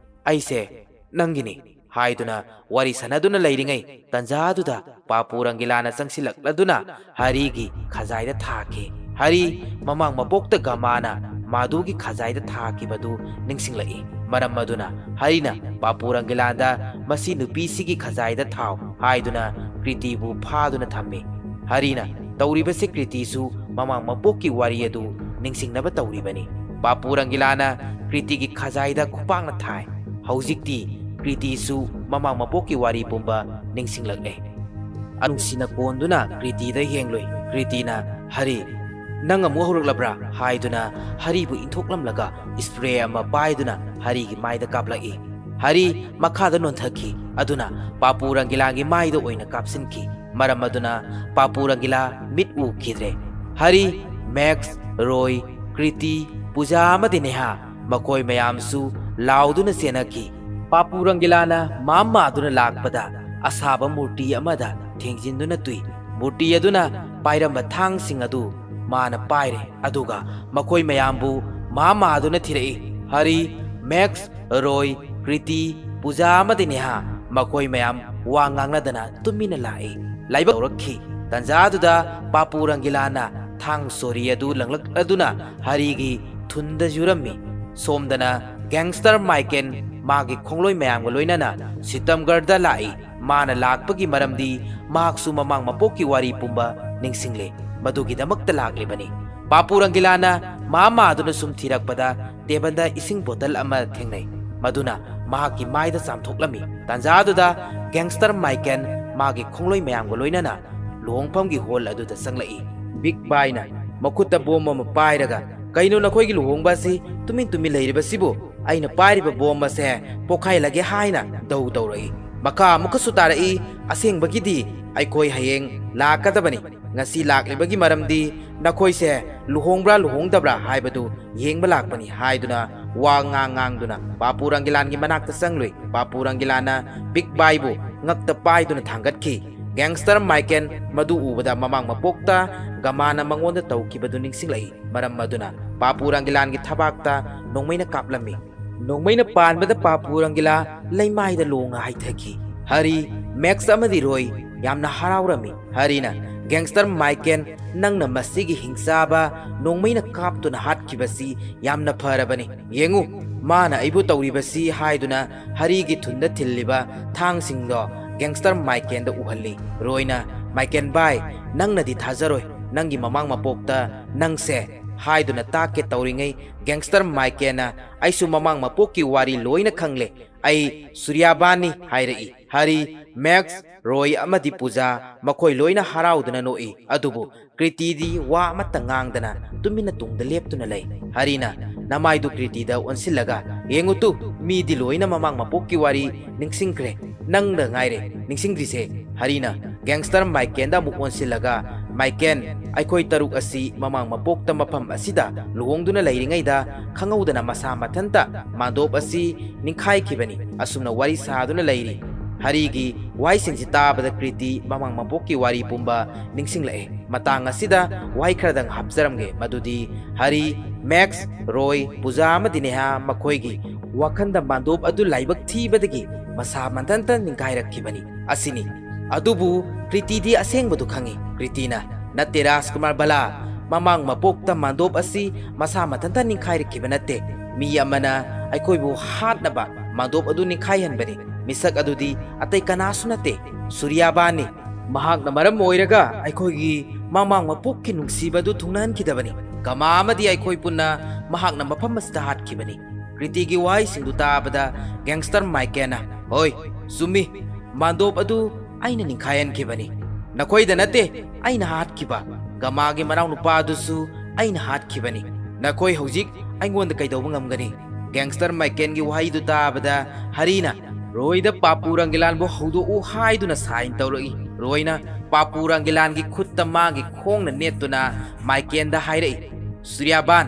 ꯑꯩꯁꯦ ꯅꯪꯒꯤꯅꯤ" ꯍꯥꯏꯗꯨꯅ ꯋꯥꯔꯤ ꯁꯥꯟꯅꯗꯨꯅ ꯂꯩꯔꯤꯉꯩ ꯇꯟꯖꯥꯗꯨꯗ ꯄꯥꯄꯨ ꯔꯪꯒꯤꯂꯥꯅ ꯆꯪꯁꯤꯜꯂꯛꯂꯗꯨꯅ ꯍꯔꯤꯒꯤ ꯈꯖꯥꯏꯗ ꯊꯥꯈꯤ꯫ ꯍꯔꯤ ꯃꯃꯥꯡ ꯃꯄꯣꯛꯇ ꯒꯃꯥꯅ ꯃꯥꯗꯨꯒꯤ ꯈꯖꯥꯏꯗ ꯊꯥꯈꯤꯕꯗꯨ ꯅꯤꯡꯁꯤꯡꯂꯛꯏ꯫ ꯃꯔꯝ ꯑꯗꯨꯅ ꯍꯔꯤꯅ ꯄꯥꯄꯨ ꯔꯪꯒꯤꯂꯥꯟꯗ "ꯃꯁꯤ ꯅꯨꯄꯤꯁꯤꯒꯤ ꯈꯖꯥꯏꯗ ꯊꯥꯎ" ꯍꯥꯏꯗꯨꯅ ꯀ꯭ꯔꯤꯇꯤꯕꯨ ꯐꯥꯗꯨꯅ ꯊꯝꯃꯤ꯫ ꯍꯔꯤꯅ ꯇꯧꯔꯤꯕꯁꯤ ꯀ꯭ꯔꯤꯇꯤꯁꯨ ꯃꯃꯥꯡ ꯃꯄꯣꯛꯀꯤ ꯋꯥꯔꯤ ꯑꯗꯨ ꯅꯤꯡꯁꯤꯡꯅꯕ ꯇꯧꯔꯤꯕꯅꯤ꯫ ꯄꯥꯄꯨ ꯔꯪꯒꯤꯂꯥꯅ ꯀ꯭ꯔꯤꯇꯤꯒꯤ ꯈꯖꯥꯏꯗ ꯈꯨꯄꯥꯛꯅ ꯊꯥꯏ꯫ ꯍꯧꯖꯤꯛꯇꯤ ꯀ꯭ꯔꯤꯇꯤꯁꯨ ꯃꯃꯥꯡ ꯃꯄꯣꯛꯀꯤ ꯋꯥꯔꯤ ꯄꯨꯝꯕ ꯅꯤꯡꯁꯤꯡꯂꯛꯂꯦ꯫ ꯅꯨꯡꯁꯤꯅ ꯀꯣꯟꯗꯨꯅ ꯀ꯭ꯔꯤꯇꯤꯗ ꯌꯦꯡꯂꯨꯏ꯫ ꯀ꯭ꯔꯤꯇꯤꯅ, "ꯍꯔꯤ, ꯅꯪ ꯑꯃꯨꯛ ꯍꯧꯔꯛꯂꯕ꯭ꯔꯥ?" ꯍꯥꯏꯗꯨꯅ ꯍꯔꯤꯕꯨ ꯏꯟꯊꯣꯛꯂꯝꯂꯒ ꯏꯁꯄ꯭ꯔꯦ ꯑꯃ ꯄꯥꯏꯗꯨꯅ ꯍꯔꯤꯒꯤ ꯃꯥꯏꯗ ꯀꯥꯞꯂꯛꯏ꯫ ꯍꯔꯤ ꯃꯈꯥꯗ ꯅꯣꯟꯊꯈꯤ꯫ ꯑꯗꯨꯅ ꯄꯥꯄꯨ ꯔꯪꯒꯤꯂꯥꯒꯤ ꯃꯥꯏꯗ ꯑꯣꯏꯅ ꯀꯥꯞꯁꯤꯟꯈꯤ꯫ ꯃꯔꯝ ꯑꯗꯨꯅ ꯄꯥꯄꯨ ꯔꯪꯒꯤꯂꯥ ꯃꯤꯠ ꯎꯈꯤꯗ꯭ꯔꯦ꯫ ꯍꯔꯤ, ꯃꯦꯛꯁ, ꯔꯣꯏ, ꯀ꯭ꯔꯤꯇꯤ, ꯄꯨꯖꯥ ꯑꯃꯗꯤ ꯅꯦꯍꯥ, ꯃꯈꯣꯏ ꯃꯌꯥꯝꯁꯨ ꯂꯥꯎꯗꯨꯅ ꯆꯦꯟꯅꯈꯤ꯫ ꯄꯥꯄꯨ ꯔꯪꯒꯤꯂꯥꯅ ꯃꯥꯝ ꯃꯥꯗꯨꯅ ꯂꯥꯛꯄꯗ ꯑꯁꯥꯕ ꯃꯨꯔꯇꯤ ꯑꯃꯗ ꯊꯦꯡꯖꯤꯟꯗꯨꯅ ꯇꯨꯏ꯫ ꯃꯨꯔꯇꯤ ꯑꯗꯨꯅ ꯄꯥꯏꯔꯝꯕ ꯊꯥꯡꯁꯤꯡ ꯑꯗꯨ ꯃꯥꯅ ꯄꯥꯏꯔꯦ, ꯑꯗꯨꯒ ꯃꯈꯣꯏ ꯃꯌꯥꯝꯕꯨ ꯃꯥꯝ ꯃꯥꯗꯨꯅ ꯊꯤꯔꯛꯏ꯫ ꯍꯔꯤ, ꯃꯦꯛꯁ, ꯔꯣꯏ, ꯀ꯭ꯔꯤꯇꯤ, ꯄꯨꯖꯥ ꯑꯃꯗꯤ ꯅꯦꯍꯥ, ꯃꯈꯣꯏ ꯃꯌꯥꯝ ꯋꯥ ꯉꯥꯡꯅꯗꯅ ꯇꯨꯃꯤꯟꯅ ꯂꯥꯛꯏ꯫ ꯂꯥꯏꯕꯛ ꯇꯧꯔꯛꯈꯤ꯫ ꯇꯟꯖꯥꯗꯨꯗ ꯄꯥꯄꯨ ꯔꯪꯒꯤꯂꯥꯅ ꯊꯥꯡ ꯁꯣꯔꯤ ꯑꯗꯨ ꯂꯪꯂꯛꯂꯗꯨꯅ ꯍꯔꯤꯒꯤ ꯊꯨꯟꯗ ꯌꯨꯔꯝꯃꯤ꯫ ꯁꯣꯝꯗꯅ ꯒꯦꯡꯁꯇꯔ ꯃꯥꯏꯀꯦꯟ ꯃꯥꯒꯤ ꯈꯣꯡꯂꯣꯏ ꯃꯌꯥꯝꯒ ꯂꯣꯏꯅꯅ ꯁꯤꯇꯝꯒꯔꯗ ꯂꯥꯛꯏ꯫ ꯃꯥꯅ ꯂꯥꯛꯄꯒꯤ ꯃꯔꯝꯗꯤ ꯃꯍꯥꯛꯁꯨ ꯃꯃꯥꯡ ꯃꯄꯣꯛꯀꯤ ꯋꯥꯔꯤ ꯄꯨꯝꯕ ꯅꯤꯡꯁꯤꯡꯂꯦ꯫ ꯃꯗꯨꯒꯤꯗꯃꯛꯇ ꯂꯥꯛꯂꯤꯕꯅꯤ꯫ ꯄꯥꯄꯨ ꯔꯪꯒꯤꯂꯥꯅ ꯃꯥꯝ ꯃꯥꯗꯨꯅ ꯁꯨꯝ ꯊꯤꯔꯛꯄꯗ ꯇꯦꯕꯜꯗ ꯏꯁꯤꯡ ꯕꯣꯇꯜ ꯑꯃ ꯊꯦꯡꯅꯩ꯫ ꯃꯗꯨꯅ ꯃꯍꯥꯛꯀꯤ ꯃꯥꯏꯗ ꯆꯥꯝꯊꯣꯛꯂꯝꯃꯤ꯫ ꯇꯥꯟꯖꯥꯗꯨꯗ ꯒꯦꯡꯁꯇꯔ ꯃꯥꯏꯀꯦꯟ ꯃꯥꯒꯤ ꯈꯣꯡꯂꯣꯏ ꯃꯌꯥꯝꯒ ꯂꯣꯏꯅꯅ ꯂꯨꯍꯣꯡꯐꯝꯒꯤ ꯍꯣꯜ ꯑꯗꯨꯗ ꯆꯪꯂꯛꯏ꯫ ꯕꯤꯛ ꯕꯥꯏꯅ ꯃꯈꯨꯠꯇ ꯕꯣꯝ ꯑꯃ ꯄꯥꯏꯔꯒ, "ꯀꯩꯅꯣ ꯅꯈꯣꯏꯒꯤ ꯂꯨꯍꯣꯡꯕ ꯑꯁꯤ ꯇꯨꯃꯤꯟ ꯇꯨꯃꯤꯟ ꯂꯩꯔꯤꯕꯁꯤꯕꯨ? ꯑꯩꯅ ꯄꯥꯏꯔꯤꯕ ꯕꯣꯝ ꯑꯁꯦ ꯄꯣꯈꯥꯏꯍꯜꯂꯒꯦ ꯍꯥꯏꯅ ꯗꯧ ꯇꯧꯔꯛꯏ꯫ ꯃꯈꯥ ꯑꯃꯨꯛꯀꯁꯨ ꯇꯥꯔꯛꯏ, ꯑꯁꯦꯡꯕꯒꯤꯗꯤ ꯑꯩꯈꯣꯏ ꯍꯌꯦꯡ ꯂꯥꯛꯀꯗꯕꯅꯤ꯫ ꯉꯁꯤ ꯂꯥꯛꯂꯤꯕꯒꯤ ꯃꯔꯝꯗꯤ ꯅꯈꯣꯏꯁꯦ ꯂꯨꯍꯣꯡꯕ꯭ꯔꯥ ꯂꯨꯍꯣꯡꯗꯕ꯭ꯔꯥ ꯍꯥꯏꯕꯗꯨ ꯌꯦꯡꯕ ꯂꯥꯛꯄꯅꯤ" ꯍꯥꯏꯗꯨꯅ ꯋꯥ ꯉꯥꯡ ꯉꯥꯡꯗꯨꯅ ꯄꯥꯄꯨ ꯔꯪꯒꯤꯂꯥꯟꯒꯤ ꯃꯅꯥꯛꯇ ꯆꯪꯂꯨꯏ꯫ ꯄꯥꯄꯨ ꯔꯪꯒꯤꯂꯥꯟꯅ ꯕꯤꯛ ꯕꯥꯏꯕꯨ ꯉꯛꯇ ꯄꯥꯏꯗꯨꯅ ꯊꯥꯡꯒꯠꯈꯤ꯫ ꯒꯦꯡꯁꯇꯔ ꯃꯥꯏꯀꯦꯟ ꯃꯗꯨ ꯎꯕꯗ ꯃꯃꯥꯡ ꯃꯄꯣꯛꯇ ꯒꯃꯥꯅ ꯃꯉꯣꯟꯗ ꯇꯧꯈꯤꯕꯗꯨ ꯅꯤꯡꯁꯤꯡꯂꯛꯏ꯫ ꯃꯔꯝ ꯑꯗꯨꯅ ꯄꯥꯄꯨ ꯔꯪꯒꯤꯂꯥꯟꯒꯤ ꯊꯕꯥꯛꯇ ꯅꯣꯡꯃꯩꯅ ꯀꯥꯞꯂꯝꯃꯤ꯫ ꯅꯣꯡꯃꯩꯅ ꯄꯥꯟꯕꯗ ꯄꯥꯄꯨ ꯔꯪꯒꯤꯂꯥ ꯂꯩꯃꯥꯏꯗ ꯂꯣꯡꯅ ꯍꯥꯏꯊꯈꯤ꯫ ꯍꯔꯤ, ꯃꯦꯛꯁ ꯑꯃꯗꯤ ꯔꯣꯏ ꯌꯥꯝꯅ ꯍꯔꯥꯎꯔꯝꯃꯤ꯫ ꯍꯔꯤꯅ "ꯒꯦꯡꯁꯇꯔ ꯃꯥꯏꯀꯦꯟ, ꯅꯪꯅ ꯃꯁꯤꯒꯤ ꯍꯤꯡꯆꯥꯕ ꯅꯣꯡꯃꯩꯅ ꯀꯥꯞꯇꯨꯅ ꯍꯥꯠꯈꯤꯕꯁꯤ ꯌꯥꯝꯅ ꯐꯔꯕꯅꯤ꯫ ꯌꯦꯡꯉꯨ, ꯃꯥꯅ ꯑꯩꯕꯨ ꯇꯧꯔꯤꯕꯁꯤ" ꯍꯥꯏꯗꯨꯅ ꯍꯔꯤꯒꯤ ꯊꯨꯟꯗ ꯊꯤꯜꯂꯤꯕ ꯊꯥꯡꯁꯤꯡꯗꯣ ꯒꯦꯡꯁꯇꯔ ꯃꯥꯏꯀꯦꯟꯗ ꯎꯍꯜꯂꯤ꯫ ꯔꯣꯏꯅ, "ꯃꯥꯏꯀꯦꯟ ꯚꯥꯏ, ꯅꯪꯅꯗꯤ ꯊꯥꯖꯔꯣꯏ, ꯅꯪꯒꯤ ꯃꯃꯥꯡ ꯃꯄꯣꯛꯇ ꯅꯪꯁꯦ" ꯍꯥꯏꯗꯨꯅ ꯇꯥꯛꯀꯦ ꯇꯧꯔꯤꯉꯩ, ꯒꯦꯡꯁꯇꯔ ꯃꯥꯏꯀꯦꯟꯅ, "ꯑꯩꯁꯨ ꯃꯃꯥꯡ ꯃꯄꯣꯛꯀꯤ ꯋꯥꯔꯤ ꯂꯣꯏꯅ ꯈꯪꯂꯦ꯫ ꯑꯩ ꯁꯨꯔꯤꯌꯥꯕꯥꯟꯅꯤ" ꯍꯥꯏꯔꯛꯏ꯫ ꯍꯔꯤ, ꯃꯦꯛꯁ, ꯔꯣꯏ ꯑꯃꯗꯤ ꯄꯨꯖꯥ, ꯃꯈꯣꯏ ꯂꯣꯏꯅ ꯍꯔꯥꯎꯗꯨꯅ ꯅꯣꯛꯏ꯫ ꯑꯗꯨꯕꯨ ꯀ꯭ꯔꯤꯇꯤꯗꯤ ꯋꯥ ꯑꯃꯠꯇ ꯉꯥꯡꯗꯅ ꯇꯨꯃꯤꯟꯅ ꯇꯨꯡꯗ ꯂꯦꯞꯇꯨꯅ ꯂꯩ꯫ ꯍꯔꯤꯅ ꯅꯃꯥꯏꯗꯨ ꯀ꯭ꯔꯤꯇꯤꯗ ꯑꯣꯟꯁꯤꯜꯂꯒ, "ꯌꯦꯡꯉꯨ ꯇꯨ, ꯃꯤꯗꯤ ꯂꯣꯏꯅ ꯃꯃꯥꯡ ꯃꯄꯣꯛꯀꯤ ꯋꯥꯔꯤ ꯅꯤꯡꯁꯤꯡꯈ꯭ꯔꯦ, ꯅꯪꯗ ꯉꯥꯏꯔꯦ ꯅꯤꯡꯁꯤꯡꯗ꯭ꯔꯤꯁꯦ"꯫ ꯍꯔꯤꯅ ꯒꯦꯡꯁꯇꯔ ꯃꯥꯏꯀꯦꯟꯗ ꯑꯃꯨꯛ ꯑꯣꯟꯁꯤꯜꯂꯒ, "ꯃꯥꯏꯀꯦꯟ, ꯑꯩꯈꯣꯏ ꯇꯔꯨꯛ ꯑꯁꯤ ꯃꯃꯥꯡ ꯃꯄꯣꯛꯇ ꯃꯐꯝ ꯑꯁꯤꯗ ꯂꯨꯍꯣꯡꯗꯨꯅ ꯂꯩꯔꯤꯉꯩꯗ ꯈꯪꯍꯧꯗꯅ ꯃꯁꯥ ꯃꯊꯟꯇ ꯃꯥꯟꯗꯣꯞ ꯑꯁꯤ ꯅꯤꯡꯈꯥꯏꯈꯤꯕꯅꯤ꯫ ꯑꯁꯨꯝꯅ ꯋꯥꯔꯤ ꯁꯥꯗꯨꯅ ꯂꯩꯔꯤ"꯫ ꯍꯔꯤꯒꯤ ꯋꯥꯍꯩꯁꯤꯡꯁꯤ ꯇꯥꯕꯗ ꯀ꯭ꯔꯤꯇꯤ ꯃꯃꯥꯡ ꯃꯄꯣꯛꯀꯤ ꯋꯥꯔꯤ ꯄꯨꯝꯕ ꯅꯤꯡꯁꯤꯡꯂꯛꯑꯦ꯫ ꯃꯇꯥꯡ ꯑꯁꯤꯗ ꯋꯥꯍꯩ ꯈꯔꯗꯪ ꯍꯥꯞꯆꯔꯝꯒꯦ, ꯃꯗꯨꯗꯤ ꯍꯔꯤ, ꯃꯦꯛꯁ, ꯔꯣꯏ, ꯄꯨꯖꯥ ꯑꯃꯗꯤ ꯅꯦꯍꯥ ꯃꯈꯣꯏꯒꯤ ꯋꯥꯈꯟꯗ ꯃꯥꯟꯗꯣꯞ ꯑꯗꯨ ꯂꯥꯏꯕꯛ ꯊꯤꯕꯗꯒꯤ ꯃꯁꯥ ꯃꯊꯟꯇ ꯅꯤꯡꯈꯥꯏꯔꯛꯈꯤꯕꯅꯤ ꯑꯁꯤꯅꯤ꯫ ꯑꯗꯨꯕꯨ ꯀ꯭ꯔꯤꯇꯤꯗꯤ ꯑꯁꯦꯡꯕꯗꯨ ꯈꯪꯏ꯫ ꯀ꯭ꯔꯤꯇꯤꯅ, "ꯅꯠꯇꯦ ꯔꯥꯖꯀꯨꯃꯥꯔ ꯕꯂꯥ, ꯃꯃꯥꯡ ꯃꯄꯣꯛꯇ ꯃꯥꯟꯗꯣꯞ ꯑꯁꯤ ꯃꯁꯥ ꯃꯊꯟꯇ ꯅꯤꯡꯈꯥꯏꯔꯛꯈꯤꯕ ꯅꯠꯇꯦ꯫ ꯃꯤ ꯑꯃꯅ ꯑꯩꯈꯣꯏꯕꯨ ꯍꯥꯠꯅꯕ ꯃꯥꯟꯗꯣꯞ ꯑꯗꯨ ꯅꯤꯡꯈꯥꯏꯍꯟꯕꯅꯤ꯫ ꯃꯤꯁꯛ ꯑꯗꯨꯗꯤ ꯑꯇꯩ ꯀꯅꯥꯁꯨ ꯅꯠꯇꯦ, ꯁꯨꯔꯤꯌꯥꯕꯥꯟꯅꯤ꯫ ꯃꯍꯥꯛꯅ ꯃꯔꯝ ꯑꯣꯏꯔꯒ ꯑꯩꯈꯣꯏꯒꯤ ꯃꯃꯥꯡ ꯃꯄꯣꯛꯀꯤ ꯅꯨꯡꯁꯤꯕ ꯑꯗꯨ ꯊꯨꯡꯅꯍꯟꯈꯤꯗꯕꯅꯤ꯫ ꯒꯃꯥ ꯑꯃꯗꯤ ꯑꯩꯈꯣꯏ ꯄꯨꯟꯅ ꯃꯍꯥꯛꯅ ꯃꯐꯝ ꯑꯁꯤꯗ ꯍꯥꯠꯈꯤꯕꯅꯤ"꯫ ꯀ꯭ꯔꯤꯇꯤꯒꯤ ꯋꯥꯍꯩꯁꯤꯡꯗꯨ ꯇꯥꯕꯗ ꯒꯦꯡꯁꯇꯔ ꯃꯥꯏꯀꯦꯟꯅ, "ꯍꯣꯏ, ꯆꯨꯝꯃꯤ꯫ ꯃꯥꯟꯗꯣꯞ ꯑꯗꯨ ꯑꯩꯅ ꯅꯤꯡꯈꯥꯏꯍꯟꯈꯤꯕꯅꯤ꯫ ꯅꯈꯣꯏꯗ ꯅꯠꯇꯦ ꯑꯩꯅ ꯍꯥꯠꯈꯤꯕ, ꯒꯃꯥꯒꯤ ꯃꯅꯥꯎꯅꯨꯄꯥ ꯑꯗꯨꯁꯨ ꯑꯩꯅ ꯍꯥꯠꯈꯤꯕꯅꯤ꯫ ꯅꯈꯣꯏ ꯍꯧꯖꯤꯛ ꯑꯩꯉꯣꯟꯗ ꯀꯩꯗꯧꯕ ꯉꯝꯒꯅꯤ?" ꯒꯦꯡꯁꯇꯔ ꯃꯥꯏꯀꯦꯟꯒꯤ ꯋꯥꯍꯩꯗꯨ ꯇꯥꯕꯗ ꯍꯔꯤꯅ ꯔꯣꯏꯗ ꯄꯥꯄꯨ ꯔꯪꯒꯤꯂꯥꯟꯕꯨ ꯍꯧꯗꯣꯛꯎ ꯍꯥꯏꯗꯨꯅ ꯁꯥꯏꯟ ꯇꯧꯔꯛꯏ꯫ ꯔꯣꯏꯅ ꯄꯥꯄꯨ ꯔꯪꯒꯤꯂꯥꯟꯒꯤ ꯈꯨꯠꯇ ꯃꯥꯒꯤ ꯈꯣꯡꯅ ꯅꯦꯠꯇꯨꯅ ꯃꯥꯏꯀꯦꯟꯗ ꯍꯥꯏꯔꯛꯏ, "ꯁꯨꯔꯤꯌꯥꯕꯥꯟ,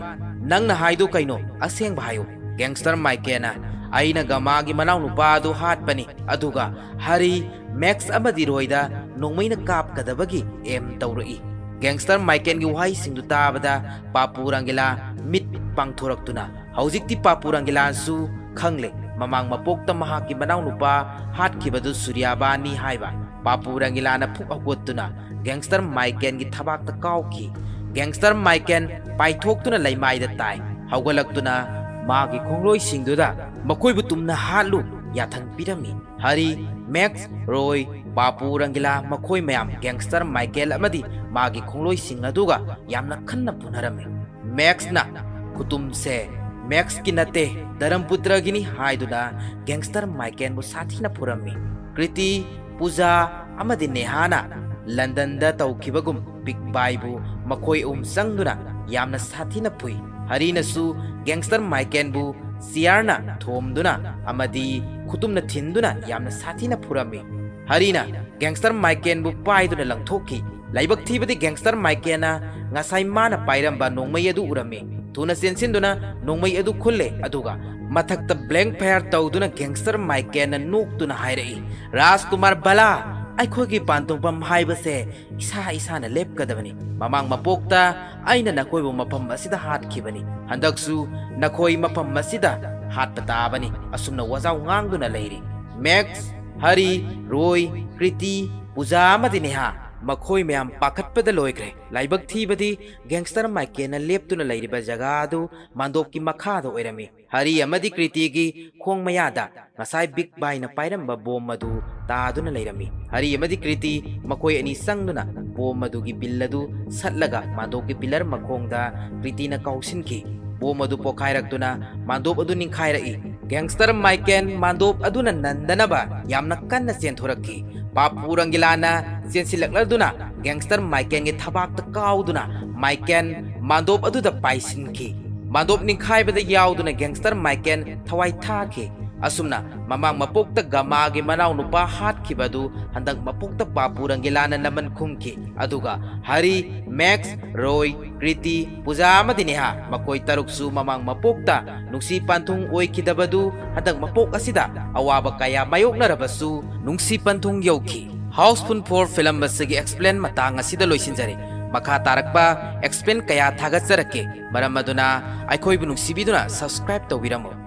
ꯅꯪꯅ ꯍꯥꯏꯗꯨ ꯀꯩꯅꯣ? ꯑꯁꯦꯡꯕ ꯍꯥꯏꯌꯨ"꯫ ꯒꯦꯡꯁꯇꯔ ꯃꯥꯏꯀꯦꯟꯅ, "ꯑꯩꯅ ꯒꯃꯥꯒꯤ ꯃꯅꯥꯎꯅꯨꯄꯥ ꯑꯗꯨ ꯍꯥꯠꯄꯅꯤ, ꯑꯗꯨꯒ ꯍꯔꯤ, ꯃꯦꯛꯁ ꯑꯃꯗꯤ ꯔꯣꯏꯗ ꯅꯣꯡꯃꯩꯅ ꯀꯥꯞꯀꯗꯕꯒꯤ ꯑꯦꯝ ꯇꯧꯔꯛꯏ"꯫ ꯒꯦꯡꯁꯇꯔ ꯃꯥꯏꯀꯦꯟꯒꯤ ꯋꯥꯍꯩꯁꯤꯡꯗꯨ ꯇꯥꯕꯗ ꯄꯥꯄꯨ ꯔꯪꯒꯤꯂꯥ ꯃꯤꯠ ꯄꯥꯡꯊꯣꯔꯛꯇꯨꯅ, ꯍꯧꯖꯤꯛꯇꯤ ꯄꯥꯄꯨ ꯔꯪꯒꯤꯂꯥꯟꯁꯨ ꯈꯪꯂꯦ ꯃꯃꯥꯡ ꯃꯄꯣꯛꯇ ꯃꯍꯥꯛꯀꯤ ꯃꯅꯥꯎꯅꯨꯄꯥ ꯍꯥꯠꯈꯤꯕꯗꯨ ꯁꯨꯔꯤꯌꯥꯕꯥꯟꯅꯤ ꯍꯥꯏꯕ꯫ ꯄꯥꯄꯨ ꯔꯪꯒꯤꯂꯥꯅ ꯐꯨꯛ ꯍꯧꯒꯠꯇꯨꯅ ꯒꯦꯡꯁꯇꯔ ꯃꯥꯏꯀꯦꯟꯒꯤ ꯊꯕꯥꯛꯇ ꯀꯥꯎꯈꯤ꯫ ꯒꯦꯡꯁꯇꯔ ꯃꯥꯏꯀꯦꯟ ꯄꯥꯏꯊꯣꯛꯇꯨꯅ ꯂꯩꯃꯥꯏꯗ ꯇꯥꯏ꯫ ꯍꯧꯒꯠꯂꯛꯇꯨꯅ ꯃꯥꯒꯤ ꯈꯣꯡꯂꯣꯏꯁꯤꯡꯗꯨꯗ ꯃꯈꯣꯏꯕꯨ ꯇꯨꯝꯅ ꯍꯥꯠꯂꯨ ꯌꯥꯊꯪ ꯄꯤꯔꯝꯃꯤ꯫ ꯍꯔꯤ, ꯃꯦꯛꯁ, ꯔꯣꯏ, ꯄꯥꯄꯨ ꯔꯪꯒꯤꯂꯥ ꯃꯈꯣꯏ ꯃꯌꯥꯝ ꯒꯦꯡꯁꯇꯔ ꯃꯥꯏꯀꯦꯟ ꯑꯃꯗꯤ ꯃꯥꯒꯤ ꯈꯣꯡꯂꯣꯏꯁꯤꯡ ꯑꯗꯨꯒ ꯌꯥꯝꯅ ꯈꯟꯅ ꯐꯨꯅꯔꯝꯃꯤ꯫ ꯃꯦꯛꯁꯅ ꯈꯨꯇꯨꯝꯁꯦ ꯃꯦꯛꯁꯀꯤ ꯅꯠꯇꯦ, ꯙꯔꯝꯄꯨꯇ꯭ꯔꯒꯤꯅꯤ ꯍꯥꯏꯗꯨꯅ ꯒꯦꯡꯁꯇꯔ ꯃꯥꯏꯀꯦꯟꯕꯨ ꯁꯥꯊꯤꯅ ꯐꯨꯔꯝꯃꯤ꯫ ꯀ꯭ꯔꯤꯇꯤ, ꯄꯨꯖꯥ ꯑꯃꯗꯤ ꯅꯦꯍꯥꯅ ꯂꯟꯗꯟꯗ ꯇꯧꯈꯤꯕꯒꯨꯝ ꯕꯤꯛ ꯕꯥꯏꯕꯨ ꯃꯈꯣꯏ ꯑꯍꯨꯝ ꯆꯪꯗꯨꯅ ꯌꯥꯝꯅ ꯁꯥꯊꯤꯅ ꯐꯨꯏ꯫ ꯍꯔꯤꯅꯁꯨ ꯒꯦꯡꯁꯇꯔ ꯃꯥꯏꯀꯦꯟꯕꯨ ꯆꯤꯌꯥꯔꯅ ꯊꯣꯝꯗꯨꯅ ꯑꯃꯗꯤ ꯈꯨꯇꯨꯝꯅ ꯊꯤꯟꯗꯨꯅ ꯌꯥꯝꯅ ꯁꯥꯊꯤꯅ ꯐꯨꯔꯝꯃꯤ꯫ ꯍꯔꯤꯅ ꯒꯦꯡꯁꯇꯔ ꯃꯥꯏꯀꯦꯟꯕꯨ ꯄꯥꯏꯗꯨꯅ ꯂꯪꯊꯣꯛꯈꯤ꯫ ꯂꯥꯏꯕꯛ ꯊꯤꯕꯗꯤ ꯒꯦꯡꯁꯇꯔ ꯃꯥꯏꯀꯦꯟꯅ ꯉꯁꯥꯏ ꯃꯥꯅ ꯄꯥꯏꯔꯝꯕ ꯅꯣꯡꯃꯩ ꯑꯗꯨ ꯎꯔꯝꯃꯤ꯫ ꯊꯨꯅ ꯆꯦꯟꯁꯤꯟꯗꯨꯅ ꯅꯣꯡꯃꯩ ꯑꯗꯨ ꯈꯨꯜꯂꯦ, ꯑꯗꯨꯒ ꯃꯊꯛꯇ ꯕ꯭ꯂꯦꯡ ꯐꯥꯌꯔ ꯇꯧꯗꯨꯅ ꯒꯦꯡꯁꯇꯔ ꯃꯥꯏꯀꯦꯟꯅ ꯅꯣꯛꯇꯨꯅ ꯍꯥꯏꯔꯛꯏ, "ꯔꯥꯖꯀꯨꯃꯥꯔ ꯕꯂꯥ, ꯑꯩꯈꯣꯏꯒꯤ ꯄꯥꯟꯊꯨꯡꯐꯝ ꯍꯥꯏꯕꯁꯦ ꯏꯁꯥ ꯏꯁꯥꯅ ꯂꯦꯞꯀꯗꯕꯅꯤ꯫ ꯃꯃꯥꯡ ꯃꯄꯣꯛꯇ ꯑꯩꯅ ꯅꯈꯣꯏꯕꯨ ꯃꯐꯝ ꯑꯁꯤꯗ ꯍꯥꯠꯈꯤꯕꯅꯤ꯫ ꯍꯟꯗꯛꯁꯨ ꯅꯈꯣꯏ ꯃꯐꯝ ꯑꯁꯤꯗ ꯍꯥꯠꯄ ꯇꯥꯕꯅꯤ"꯫ ꯑꯁꯨꯝꯅ ꯋꯥꯖꯥꯎ ꯉꯥꯡꯗꯨꯅ ꯂꯩꯔꯤ꯫ ꯃꯦꯛꯁ, ꯍꯔꯤ, ꯔꯣꯏ, ꯀ꯭ꯔꯤꯇꯤ, ꯄꯨꯖꯥ ꯑꯃꯗꯤ ꯅꯦꯍꯥ ꯃꯈꯣꯏ ꯃꯌꯥꯝ ꯄꯥꯈꯠꯄꯗ ꯂꯣꯏꯈ꯭ꯔꯦ꯫ ꯂꯥꯏꯕꯛ ꯊꯤꯕꯗꯤ ꯒꯦꯡꯁꯇꯔ ꯃꯥꯏꯀꯦꯟꯅ ꯂꯦꯞꯇꯨꯅ ꯂꯩꯔꯤꯕ ꯖꯒꯥ ꯑꯗꯨ ꯃꯥꯟꯗꯣꯞꯀꯤ ꯃꯈꯥꯗ ꯑꯣꯏꯔꯝꯃꯤ꯫ ꯍꯔꯤ ꯑꯃꯗꯤ ꯀ꯭ꯔꯤꯇꯤꯒꯤ ꯈꯣꯡ ꯃꯌꯥꯗ ꯉꯁꯥꯏ ꯕꯤꯛ ꯕꯥꯏꯅ ꯄꯥꯏꯔꯝꯕ ꯕꯣꯝ ꯑꯗꯨ ꯇꯥꯗꯨꯅ ꯂꯩꯔꯝꯃꯤ꯫ ꯍꯔꯤ ꯑꯃꯗꯤ ꯀ꯭ꯔꯤꯇꯤ ꯃꯈꯣꯏ ꯑꯅꯤ ꯆꯪꯗꯨꯅ ꯕꯣꯝ ꯑꯗꯨꯒꯤ ꯕꯤꯜ ꯑꯗꯨ ꯁꯠꯂꯒ ꯃꯥꯟꯗꯣꯞꯀꯤ ꯄꯤꯂꯔ ꯃꯈꯣꯡꯗ ꯀ꯭ꯔꯤꯇꯤꯅ ꯀꯥꯎꯁꯤꯟꯈꯤ꯫ ꯕꯣꯝ ꯑꯗꯨ ꯄꯣꯈꯥꯏꯔꯛꯇꯨꯅ ꯃꯥꯟꯗꯣꯞ ꯑꯗꯨ ꯅꯤꯡꯈꯥꯏꯔꯛꯏ꯫ ꯒꯦꯡꯁꯇꯔ ꯃꯥꯏꯀꯦꯟ ꯃꯥꯟꯗꯣꯞ ꯑꯗꯨꯅ ꯅꯟꯗꯅꯕ ꯌꯥꯝꯅ ꯀꯟꯅ ꯆꯦꯟꯊꯣꯔꯛꯈꯤ꯫ ꯄꯥꯄꯨ ꯔꯪꯒꯤꯂꯥꯅ ꯆꯦꯟꯁꯤꯜꯂꯛꯂꯗꯨꯅ ꯒꯦꯡꯁꯇꯔ ꯃꯥꯏꯀꯦꯟꯒꯤ ꯊꯕꯥꯛꯇ ꯀꯥꯎꯗꯨꯅ ꯃꯥꯏꯀꯦꯟ ꯃꯥꯟꯗꯣꯞ ꯑꯗꯨꯗ ꯄꯥꯏꯁꯤꯟꯈꯤ꯫ ꯃꯥꯟꯗꯣꯞ ꯅꯤꯡꯈꯥꯏꯕꯗ ꯌꯥꯎꯗꯨꯅ ꯒꯦꯡꯁꯇꯔ ꯃꯥꯏꯀꯦꯟ ꯊꯋꯥꯏ ꯊꯥꯈꯤ꯫ ꯑꯁꯨꯝꯅ ꯃꯃꯥꯡ ꯃꯄꯣꯛꯇ ꯒꯃꯥꯒꯤ ꯃꯅꯥꯎꯅꯨꯄꯥ ꯍꯥꯠꯈꯤꯕ ꯑꯗꯨ ꯍꯟꯗꯛ ꯃꯄꯣꯛꯇ ꯄꯥꯄꯨ ꯔꯪꯒꯤꯂꯥꯅ ꯅꯃꯟ ꯈꯨꯝꯈꯤ꯫ ꯑꯗꯨꯒ ꯍꯔꯤ, ꯃꯦꯛꯁ, ꯔꯣꯏ, ꯀ꯭ꯔꯤꯇꯤ, ꯄꯨꯖꯥ ꯑꯃꯗꯤ ꯅꯦꯍꯥ ꯃꯈꯣꯏ ꯇꯔꯨꯛꯁꯨ ꯃꯃꯥꯡ ꯃꯄꯣꯛꯇ ꯅꯨꯡꯁꯤ ꯄꯟꯊꯨꯡ ꯑꯣꯏꯈꯤꯗꯕꯗꯨ ꯍꯟꯗꯛ ꯃꯄꯣꯛ ꯑꯁꯤꯗ ꯑꯋꯥꯕ ꯀꯌꯥ ꯃꯥꯌꯣꯛꯅꯔꯕꯁꯨ ꯅꯨꯡꯁꯤ ꯄꯟꯊꯨꯡ ꯌꯧꯈꯤ꯫ Housefull four ꯐꯤꯂꯝ ꯑꯁꯤꯒꯤ ꯑꯦꯛꯁꯄ꯭ꯂꯦꯟ ꯃꯇꯥꯡ ꯑꯁꯤꯗ ꯂꯣꯏꯁꯤꯟꯖꯔꯦ꯫ ꯃꯈꯥ ꯇꯥꯔꯛꯄ ꯑꯦꯛꯁꯄ꯭ꯂꯦꯟ ꯀꯌꯥ ꯊꯥꯒꯠꯆꯔꯛꯀꯦ꯫ ꯃꯔꯝ ꯑꯗꯨꯅ ꯑꯩꯈꯣꯏꯕꯨ ꯅꯨꯡꯁꯤꯕꯤꯗꯨꯅ ꯁꯕꯁꯀ꯭ꯔꯥꯏꯕ ꯇꯧꯕꯤꯔꯝꯃꯨ꯫